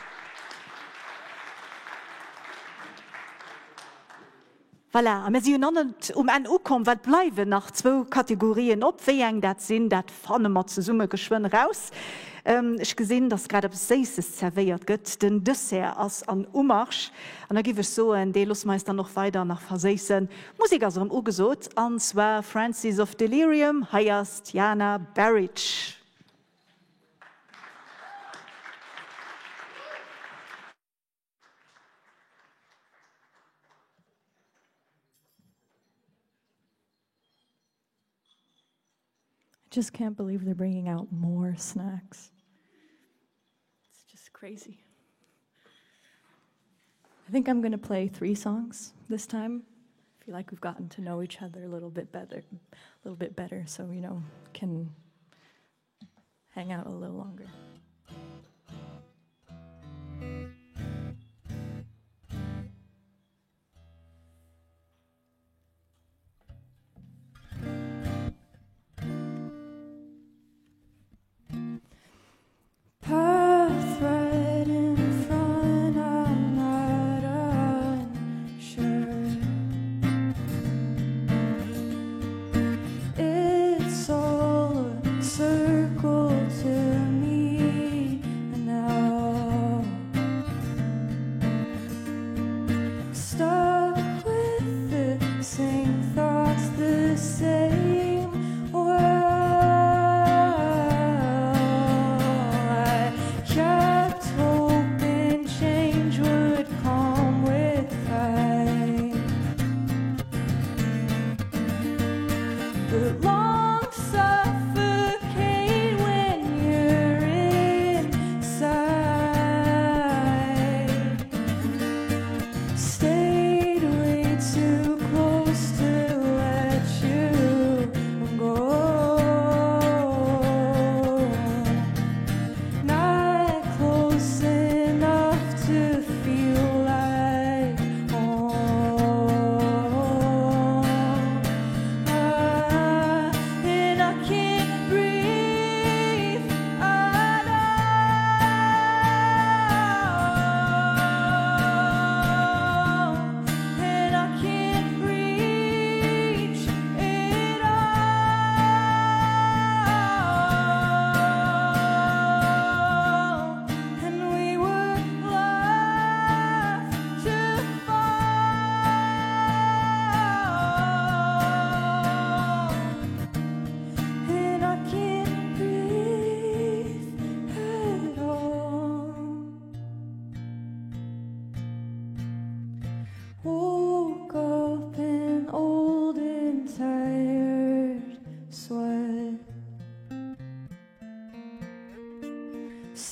Voilà, a mir si jo nach net um Enn ukomm, well et bleiwen nach zwou Kategorien op. Wéi eng dat sinn, dat fanne mer zesumme geschwënn eraus. Ech gesinn, dass grad eppes Séisses zerwéiert gëtt. Den Dessert ass an Umarsch. An da giff ech soen, dee loosse mer eis dann och weider nach verséissen. D'Musek ass erëm ugesot, an zwar Francis of Delirium. Hei ass d'Jana Bahrich. I just can't believe they're bringing out more snacks. It's just crazy. I think I'm going to play three songs this time. I feel like we've gotten to know each other a little bit better, a little bit better, so you know, can hang out a little longer. Path right in front, I'm not unsure. It's all a circle to me.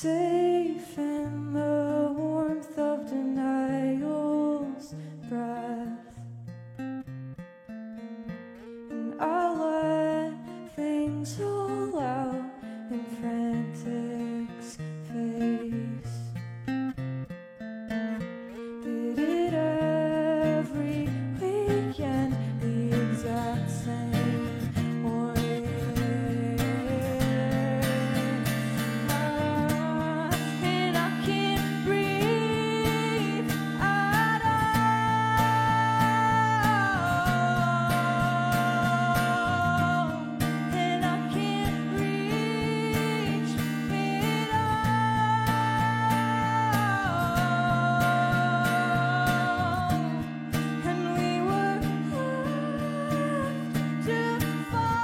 Safe in the warmth of denial's breath. And I let things all out in frantic's face. Did it every weekend the exact same way. And I can't breathe at all. And I can't reach it all. And we were left to fall.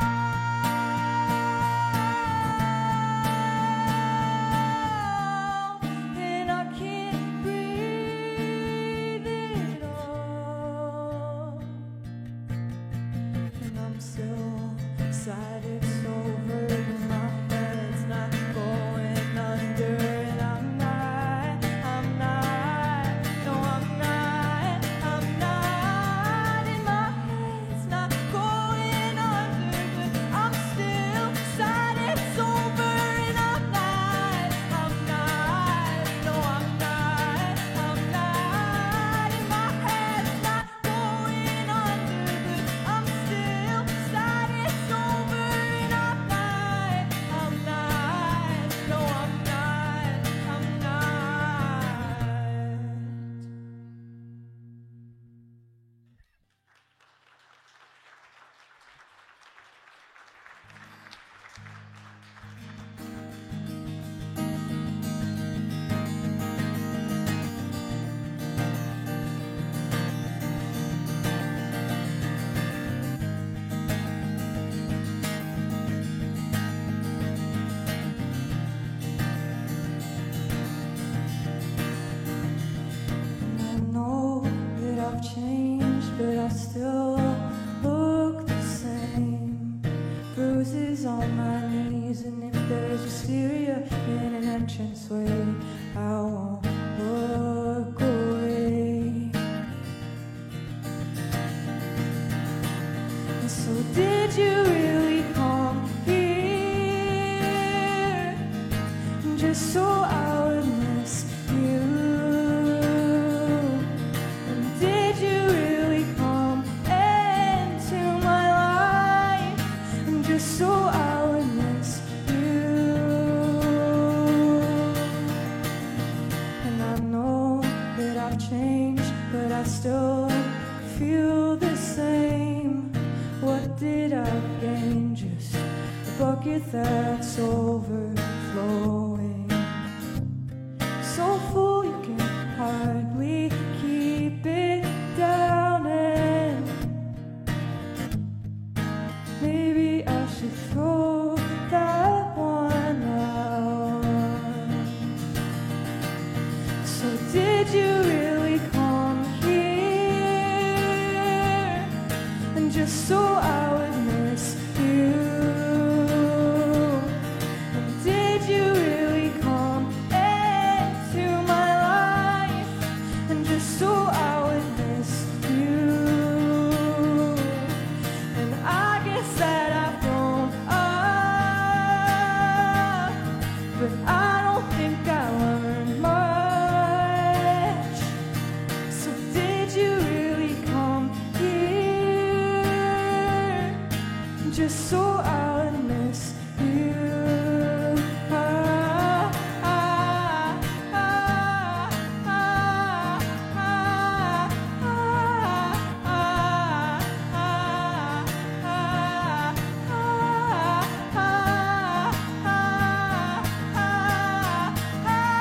And I can't breathe it all. And I'm still sad it's over. My head's not going under, and I'm not, I'm not, no, I'm not, I'm not, and my head's not going under, but I'm still sad it's over, and I'm not, I'm not, no, I'm not, I'm not, and my head's not going under, but I'm still sad it's over, and I'm not, I'm not, no, I'm not, I'm not. And I know that I've changed, but I still look the same. Bruises on my knees, and if there's hysteria in an entranceway, I won't look away. And so, did you really come here just so I would miss you? And did you really come into my life just so I would miss you? And I know that I've changed, but I still feel the same. What did I gain? Just a bucket that's overflowing. So full you can hardly keep it down. And maybe I should throw that one out. So did you really come here? And just so I would miss you. And did you really come into my life? And just so I would miss you. And I guess that I've grown up, but I don't think I learned much. So did you really come here just so I would miss you? Ah, ah, ah, ah, ah, ah, ah, ah, ah, ah, ah,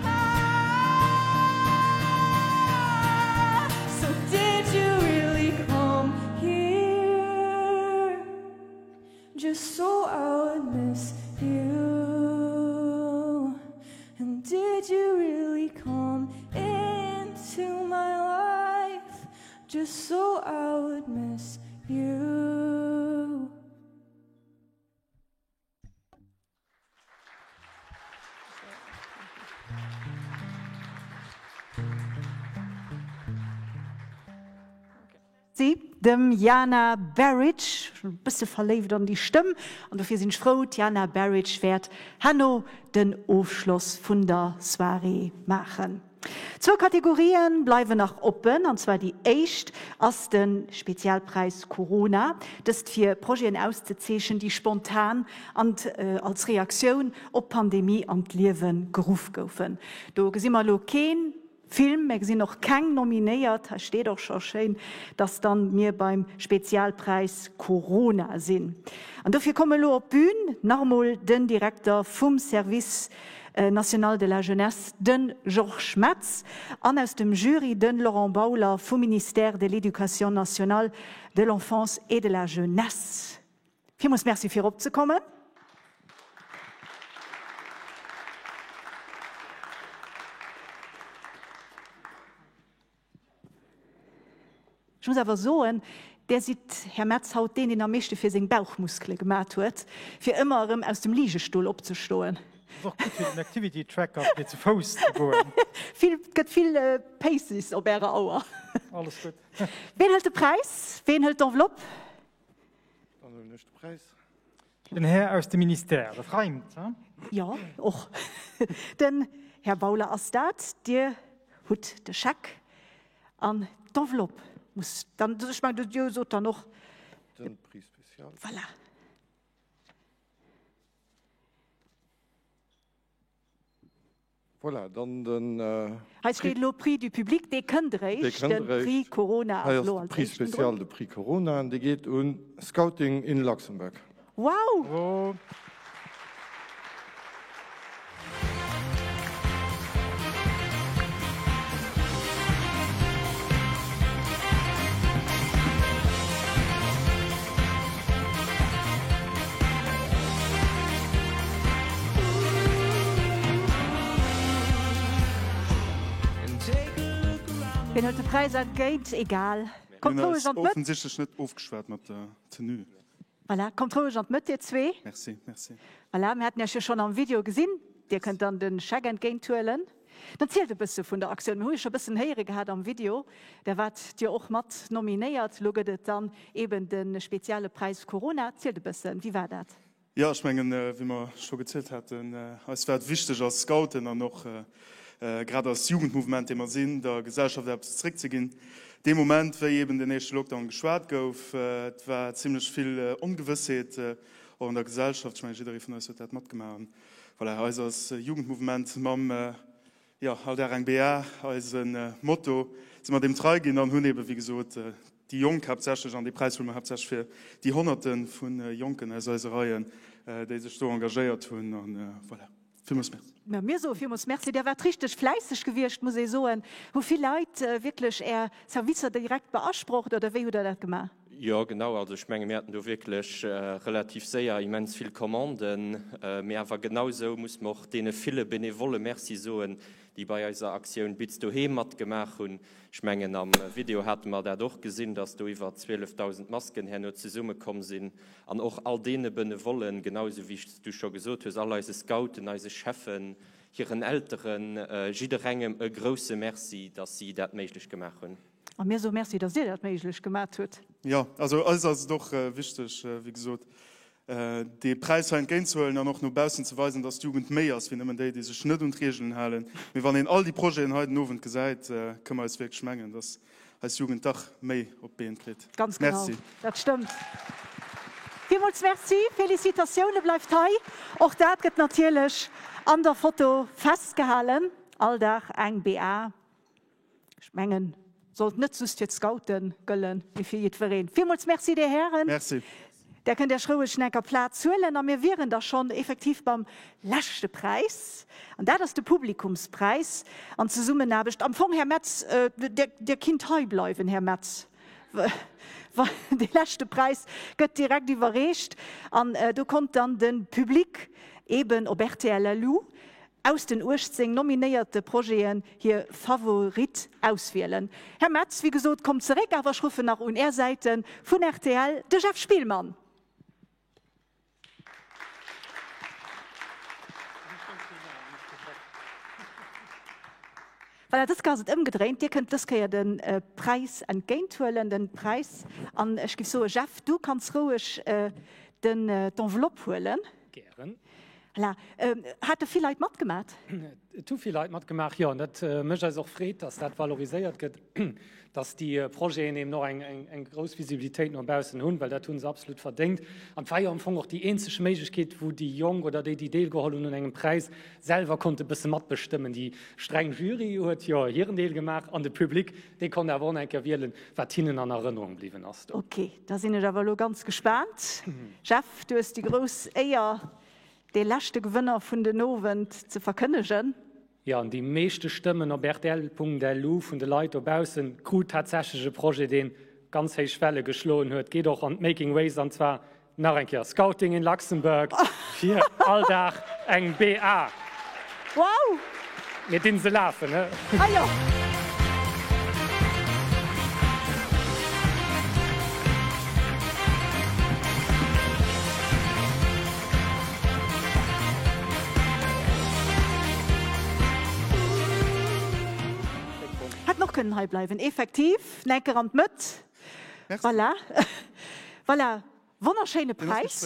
ah. So did you really come here just so I would miss you? And did you really come into my life just so I would miss you? Dem Jana Berridge, ech hunn e bësse verléift an déi Stëmm, an dofir sinn ech frou, d'Jana Berridge wäert herno den Ofschloss vun der Soirée maachen. Zwou Kategorien bleiwen nach oppen, an zwar déi éischt ass de Spezialpräis Corona, dëst fir Projeten auszezeechen, déi spontan an als Reaktioun op d'Pandemie an d'Liewe geruff goufen. Do gesi mer elo kee Film, mer gesinn och keng Nominéiert. Hei steet och scho schéin, dass dann mir beim Spezialpräis Corona sinn. An dofir komm elo op d'Bün nach emol den Direkter vum Service National de la Jeunesse, de Georges Metz, an aus dem Jury de Laurent Bauler vum Ministère de l'Éducation nationale, de l'Enfance et de la Jeunesse. Villmools Merci fir eropzekommen. Ech muss awer soen, Där sidd, Här Metz, haut deen, deen am meeschte fir seng Bauchmuskele gemat huet, fir ëmmer erëm aus dem Ligestull opzestoen. Ass och gutt fir den Activity Tracker, fir ze Fouss ze goen. Vill, et gëtt vill Paces op Ärer Auer. Alles gutt. Ween hëlt de Präis? Ween hëlt d'Enveloppe? Dann huelen ech de Präis. Den Här aus dem Ministère, dat reimt, he? Jo, och den Här Bauler ass dat. Dir hutt de Scheck an d'Enveloppe muss dann, ech mengen, Dir sot dann och. Den Prix spécial. Voilà. Voilà, dann den. Hei steet elo Prix du public, dee kënnt eréischt. De Prix Corona ass elo als éischten drun. Hei ass de Prix spécial, de Prix Corona, an dee geet un Scouting in Luxembourg. Wow! Wien hëlt de Präis entgéint? Egal. Kommt roueg an d'Mëtt. Offensichtlech net ofgeschwat mat der Tenue. Voilà, kommt roueg an d'Mëtt, dir zwee. Merci, merci. Voilà, mir haten Iech jo schonn am Video gesinn. Dir kënnt dann de Scheck entgéint huelen. Dann zielt e bësse vun der Aktioun. Mir hu jo scho bëssen héiere gehat am Video. Der waart Dir och mat nominéiert. Lo gëtt et dann eben de spezielle Präis Corona. Zielt e bëssen, wéi war dat? Jo, ech mengen, wéi mer scho gezielt haten, eis war et wichteg als Scouten an och grad als Jugendmouvement, dee mer sinn, der Gesellschaft eppes zeréckzeginn. Dee Moment, wéi eben den éischte Lockdown geschwat gouf, et war zimlech vill Ongewëssheet och an der Gesellschaft. Ech mengen, jidderee vun eis huet dat matgemaach. An voilà, eis als Jugendmouvement mam, jo, all Dag eng BA, eise Motto, si mer deem trei ginn an hunn eben, wéi gesot, déi Jonk haaptsächlech, an dee Präis huele mer haaptsächlech fir déi Honnerte vu Jonken aus eise Reien, déi sech do engagéiert hunn. An voilà, villmools Merci. Mä mir soe villmools Merci. Där waart richteg fläisseg gewiescht, muss ee soen. Hu vill Leit wierklech Är Servicer direkt beasprocht oder wéi hutt Der dat gemaach? Jo, genau. Also ech menge mir haten do wierklech relativ séier immens vill Commanden. Mee awer genausou muss mer och deene ville Benevolle Merci soen, déi bei eiser Aktioun Bitz Doheem matgemaach hunn. Ech mengen am Video hate mer dat och gesinn, dass do iwwer 12.000 Masken herno zesummekomm sinn. An och all deene Benevollen, genau esou wéi s du scho gesot hues, all eise Scouten, eise Cheffen, hiren Elteren, jidderengem e grouse Merci, dass si dat méiglech gemaach hunn. A mir soe Merci, dass Dir dat méiglech gemat hutt. Jo, also eis ass et och wichteg, wéi gesot, dee Präis hei entgéintzehuelen an och no baussen ze weisen, dass d'Jugend méi ass wéi nëmmen déi, déi sech net un d'Reegelen halen. Mee wann een all déi Projeten hei den Owend gesäit, kënne mer eis wierklech mengen, dass eis Jugend dach méi op d'Been kritt. Ganz genau, Merci. dat stëmmt. Villmools Merci, Felicitatioune, bleift hei. Och dat gëtt natierlech an der Foto festgehalen. All Dag eng BA. Ech mengen, sollt net just fir d'Scoute gëllen, mee fir jiddwereen. Villmools Merci, Dir Hären. Merci. Där kënnt Iech roueg enker Plaz huelen a mir wieren da schonn effektiv beim leschte Präis. An dat ass de Publikumspräis an Zesummenaarbecht. Am Fong, Här Metz, Dir, Dir kinnt hei bleiwen, Här Metz, well dee leschte Präis gëtt direkt iwwerreecht. An do konnt dann de Public eeben op rtl LU aus den 18 nominéierte Projeten hir Favorit auswielen. Här Metz, wéi gesot, kommt zeréck, awer ech ruffen nach un Är Säite vun rtl de Jeff Spielmann. Voilà, dës Kéier ass et ëmgedréint. Dir kënnt dës Kéier de Präis entgéinthuelen, den Präis. An ech géif soen, Jeff, du kanns roueg den d'Enveloppe huelen. Gären. Voilà. Hate vill Leit matgemat? Et hu vill Leit matgemaach, jo. An dat mécht eis och Freed, dass dat valoriséiert gëtt, dass déi Projeten eben och eng grouss Visibilitéit no baussen hunn, well dat hu se absolut verdéngt. An et war jo am Fong och déi eenzeg Méiglechkeet, wou déi Jonk oder déi, déi deelgeholl hunn un engem Präis, selwer konnte bësse matbestëmmen. Déi streng Jury huet jo hiren Deel gemaach an de Public, dee konnt awer och nach eng Kéier wielen, wat hinnen an Erënnerung bliwwen ass do. Ok, da sinn ech awer elo ganz gespaant. Jeff, du hues déi grouss Éier, dee leschte Gewënner vun den Owend ze verkënnegen. Jo, an déi meeschte Stëmmen op rtl.lu vun de Leit dobaussen krut tatsächlech e Projet, dee ganz héich Welle geschloen huet, geet och an d'Making Waves, an zwar nach eng Kéier Scouting in Luxembourg fir all Dag eng BA. Wow! Mir dinn se lafen, he? Ah jo! Hätten och kënnen hei bleiwen, effektiv. Nenker an d'Mëtt. Voilà. Voilà. Wonnerschéine Präis,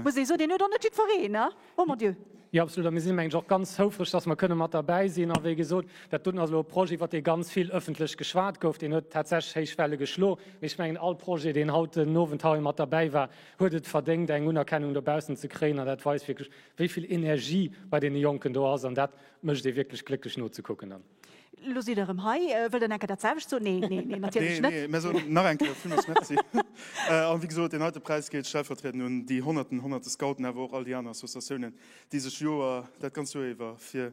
muss ee soen. Deen huet och net jiddwereen, ne? Oh mon Dieu. Jo, absolut. A mir sinn, mengen ech, och ganz houfreg, dass mer kënne mat derbäi sinn. A wéi gesot, dat doten ass elo e Projet, iwwert dee ganz vill ëffentlech geschwat gouf. Deen huet tatsächlech héich Welle geschlo. Mee ech mengen, all Projet, deen haut den Owend hei mat derbäi war, huet et verdéngt, eng Unerkennung dobaussen ze kréien. An dat weist wierklech, wéi vill Energie bei deene Jonken do ass. An dat mécht ee wierklech glécklech nozekucken dann. Lo sidd Der erëm hei. Wëllt Der nach eng Kéier dat selwecht soen? Nee, nee, nee, natierlech net. Nee, nee, mir soen nach eng Kéier villmools Merci. An wéi gesot, deen heite Präis geet stellvertriedend un déi Honnerten, Honnerte Scouten, awer och all déi aner Associatiounen, déi sech Joer, dat ganz Joer iwwer fir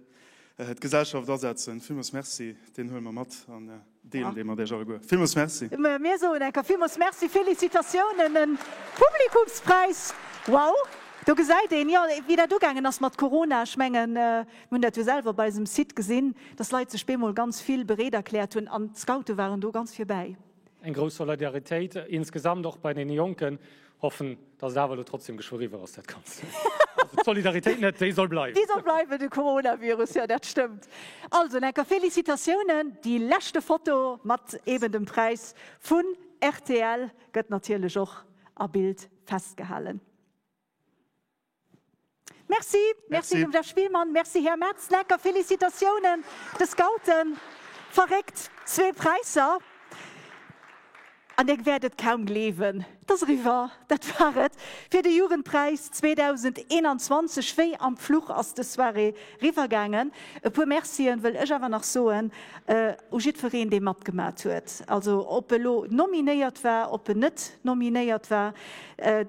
d'Gesellschaft asetzen. Villmools Merci, deen huele mer mat an deelen dee mat Iech alleguer. Villmools Merci. Mir soen eng Kéier villmools Merci, Félicitatiounen, en Publikumspräis, wow, do gesäit een, jo, wéi dat ugaangen ass mat Corona. Ech mengen, mir hunn dat jo selwer op eisem Site gesinn, dass Leit sech bemol ganz vill bereet erkläert hunn an d'Scoute waren do ganz virbäi. Eng grouss Solidaritéit insgesamt och bei deene Jonken. Hoffen, dass et awer elo trotzdem geschwë eriwwer ass, dat Ganzt. Also d'Solidaritéit net, déi soll bleiwen. Déi soll bleiwen, de Coronavirus, jo, dat stëmmt. Also, enker Félicitatiounen. Déi leschte Foto mat eben dem Präis vun rtl gëtt natierlech och a Bild festgehalen. Merci, merci dem Jeff Spielmann, merci Här Metz. Lecker Félicitatiounen de Scouten. Verréckt, zwee Präisser. An Dir wäert et kaum gleewen, et ass eriwwer. Dat war et fir de Jugendpräis 2021. Wéi am Fluch ass dës Soirée riwwergaangen. E puer Mercien wëll ech awer nach soen u jiddwereen, dee matgemat huet. Also ob e lo nominéiert war, ob en net nominéiert war.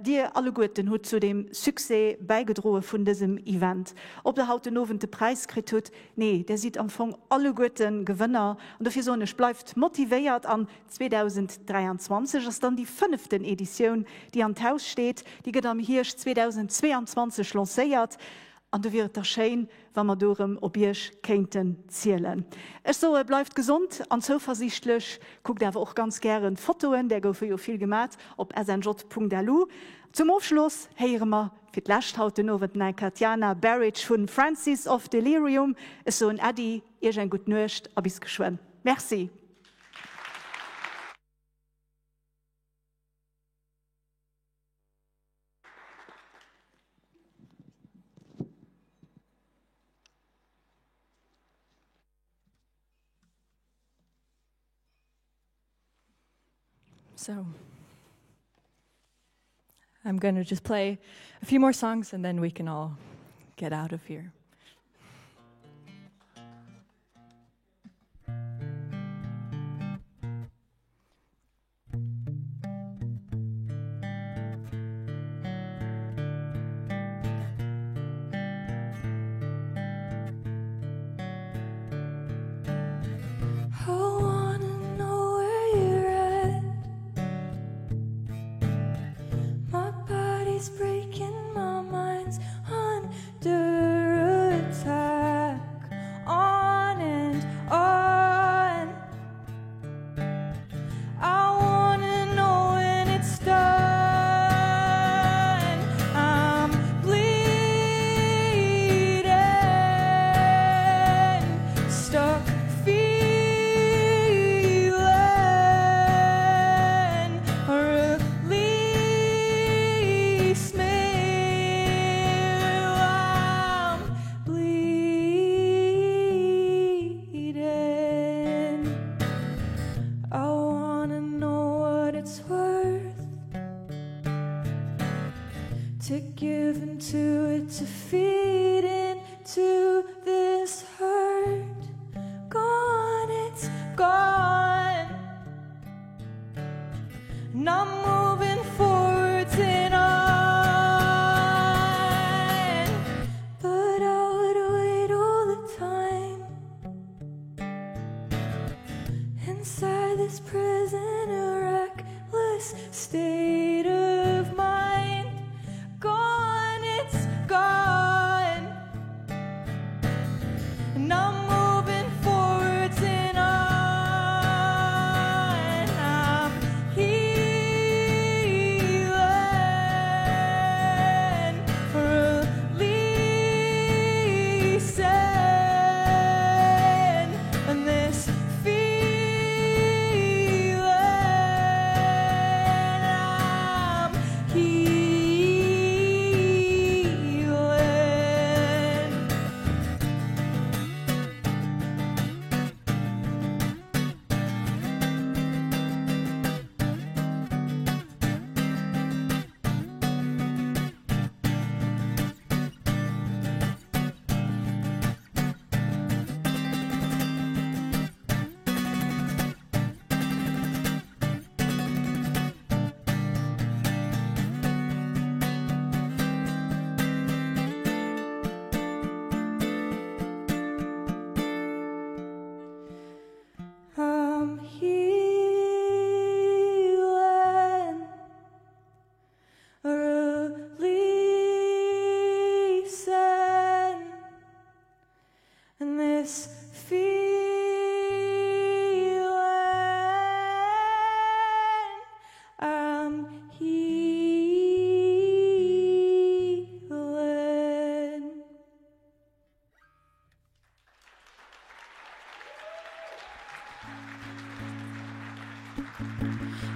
Dir alleguerten hutt zu dem Succès bäigedroe vun dësem Event. Ob der haut den Owend de Präis kritt hutt, nee, der sidd am Fong alleguerte Gewënner. An dofir soen ech, bleift motivéiert an 2023 ass dann déi fënneften Editioun, déi an d'Haus steet. Déi gëtt am Hierscht 2022 lancéiert. An do wier et da schéin, wa mer do erëm op Iech kéinten zielen. Ech soe bleift gesond an zouversiichtlech, kuckt awer och ganz gären d'Fotoen, där goufe jo vill gemat, op snj.lu. Zum Ofschloss héiere mer fir d'lescht haut den Owend den Katiana Berridge vun Francis of Delirium. Ech soen Äddi, Iech eng gutt Nuecht a bis geschwënn. Merci. So I'm going to just play a few more songs and then we can all get out of here. I wanna know where you're at. My body's breaking, my mind's under. this prison, a reckless state of mind. Gone, it's gone. And I'm moving forwards and on. I'm healing, releasing, and this feeling. I'm healing. I'm healing, releasing, and this feeling. I'm healing.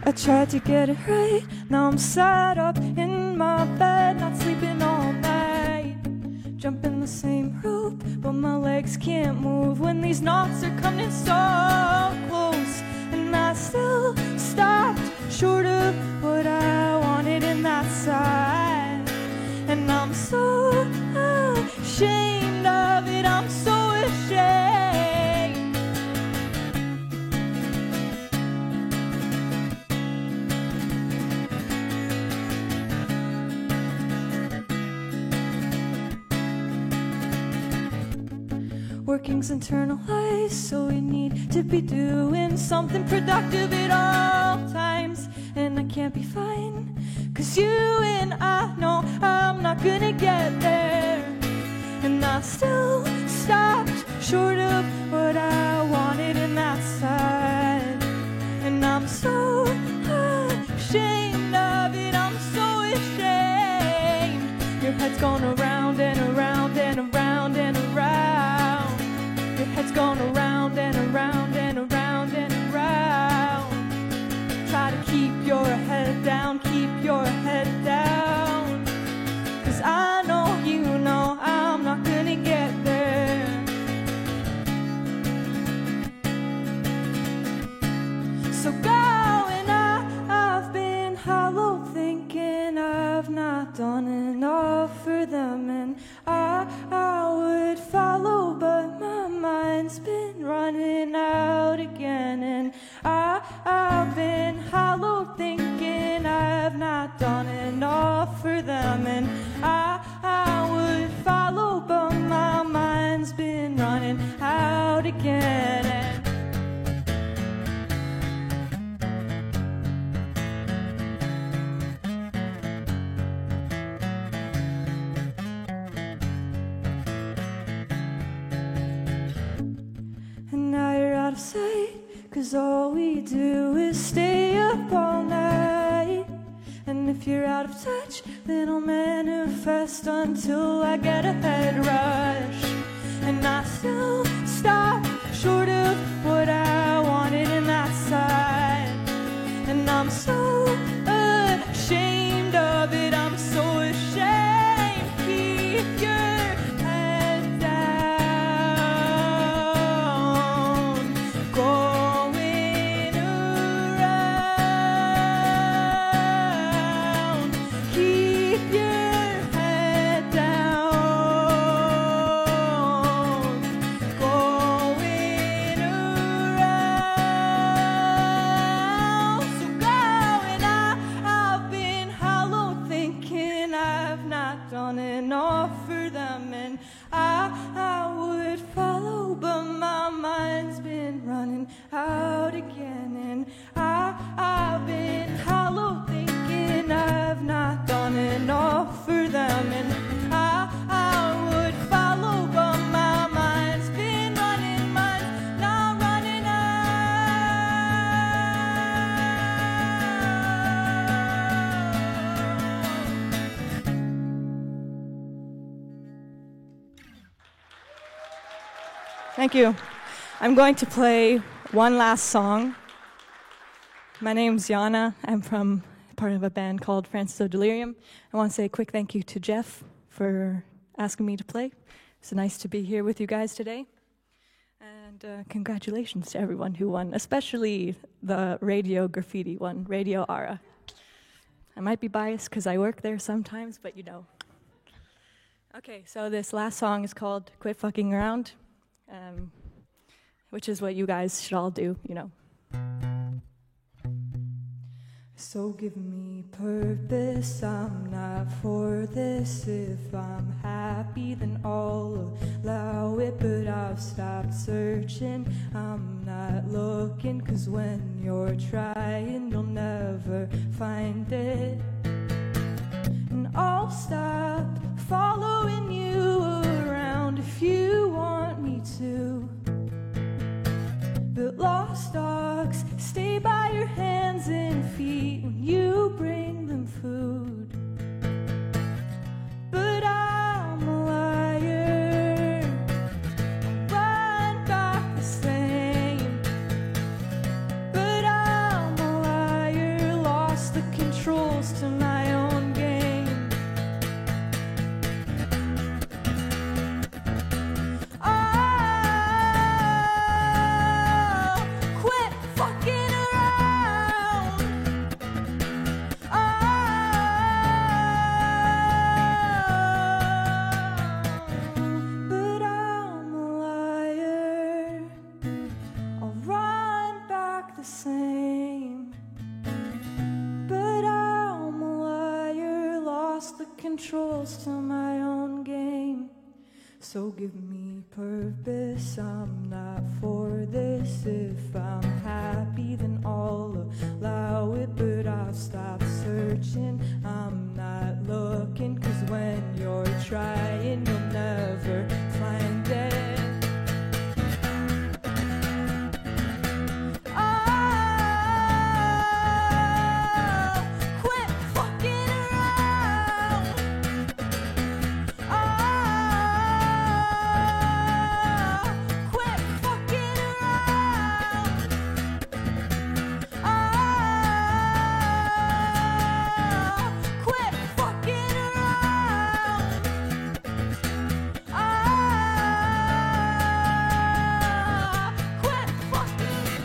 I tried to get it right. Now I'm sat up in my bed, not sleeping all night. Jumping the same rope, but my legs can't move when these knots are coming so close. And I still stopped short of what I wanted in that side. And I'm so ashamed of it, I'm so ashamed. Working's internalized, so we need to be doing something productive at all times. And I can't be fine, cause you and I know I'm not gonna get there. And I still stopped short of what I wanted, and that's sad. And I'm so ashamed of it, I'm so ashamed. Your head's gone around and around and around and around. Your head's gone around and around and around and around. Try to keep your head down, keep your head down. Cause I know you know I'm not gonna get there. So go and I, I've been hollow thinking I've not done enough for them and I, I would follow but my mind's been running out again and I, I've been hollow thinking I've not done enough for them and I, I would follow but my mind's been running out again and And now you're out of sight, cause all we do is stay up all night. And if you're out of touch, then I'll manifest until I get a head rush. And I still stop short of what I wanted in that side. And I'm so ashamed of it, I'm so ashamed. Keep your head down, going around. Keep your head down, going around. Thank you. I'm going to play one last song. My name's Yana. I'm from part of a band called Francis O'Delirium. I want to say a quick thank you to Jeff for asking me to play. It's nice to be here with you guys today. And uh, congratulations to everyone who won, especially the radio graffiti one, Radio Ara. I might be biased because I work there sometimes, but you know. Okay, so this last song is called Quit Fucking Around, um, which is what you guys should all do, you know. So give me purpose, I'm not for this. If I'm happy, then I'll allow it. But I've stopped searching, I'm not looking. Cause when you're trying, you'll never find it. And I'll stop following you around if you want me to. But lost dogs stay by your hands and feet when you bring them food. But I'm a liar. Run back the same. But I'm a liar, lost the controls to my own game. Oh, quit fucking around. Oh, but I'm a liar. I'll run back the same. But I'm a liar, lost the controls to my own game. So give me purpose, I'm not for this. If I'm happy, then I'll allow it. But I've stopped searching, I'm not looking. Cause when you're trying, you'll never find it. Oh, quit fucking around. Oh, quit fucking around. Oh, quit fucking around. Oh, quit fucking.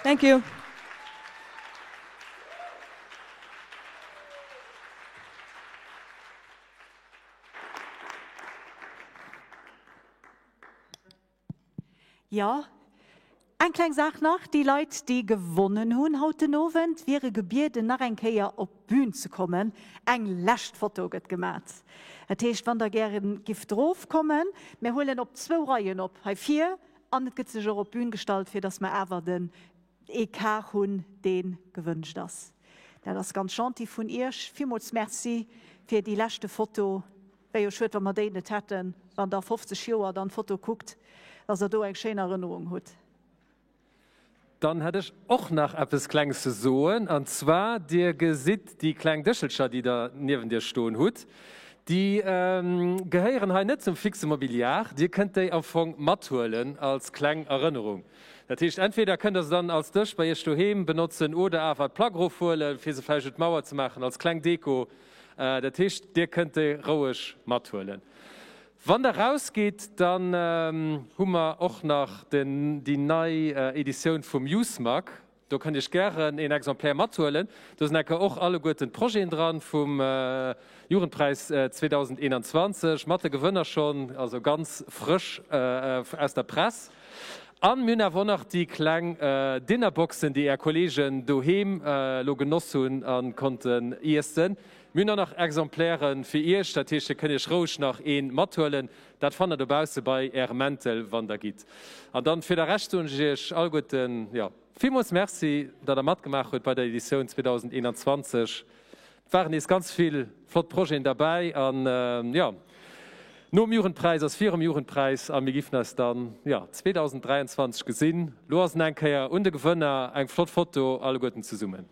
Thank you. Jo, eng kleng Saach nach, Déi Leit, déi gewonnen hunn haut den Owend, wiere gebieden, nach eng Kéier op d'Bün ze kommen. Eng lescht Foto gëtt gemat. Dat heescht, wann Der gäre gifft erofkommen, mir huelen op zwou Reien op, hei vir an et gëtt sech och op d'Bün gestallt, fir dass mer awer den Ecart hunn, dee gewënscht ass. Dat ass ganz gentil vun Iech. Villmools Merci fir déi leschte Foto. Wär jo schued, wa mer déi net hätten, wann Der a 50 Joer dann d'Foto kuckt, dass Der do eng schéin Erënnerung hutt. Dann hätt ech och nach eppes Klenges ze soen, an zwar, Dir gesitt déi kleng Dëschelcher, déi Der niewent Iech stoen hutt, déi gehéieren hei net zum fixe Mobiliar. Dir kënnt déi am Fong mathuelen als kleng Erënnerung. Dat heescht, entweder kënnt Der se dann als Dësch bei Iech doheem benotzen oder awer d'Plack erofhuelen, fir se vläicht un d'Mauer ze maachen als kleng Deko. Dat heescht, Dir kënnt déi roueg mathuelen. Wann Der rausgitt, dann hu mer och nach déi nei Editioun vum Youthmag. Do kënnt Iech gären een Exemplaire mathuelen. Do sinn enker och alleguerten d'Projeten dran vum Jugendpräis 2021, mat de Gewënner schonn, also ganz frësch aus der Press. An mir hunn awer och nach déi kleng Dinnerboxen, déi Är Kollegen doheem elo genoss hunn a konnten iessen. Mir hunn och nach Exemplairen fir Iech, dat heescht Dir kënnt Iech roueg nach een mathuelen. Dat fannt der dobausse bei Ärem Mäntel wann der gitt. An dann fir der Rescht soen ech Iech alleguerten, jo, villmools Merci, datt der matgemaach hutt bei der Editioun 2021. Et waren nees ganz vill flott Projeten derbäi an, jo. Nom Jugendpräis ass virum Jugendpräis a mir giffen eis dann, jo, 2023 gesinn. Lo ass en eng Kéier un de Gewënner eng flott Foto alleguerten zesummen.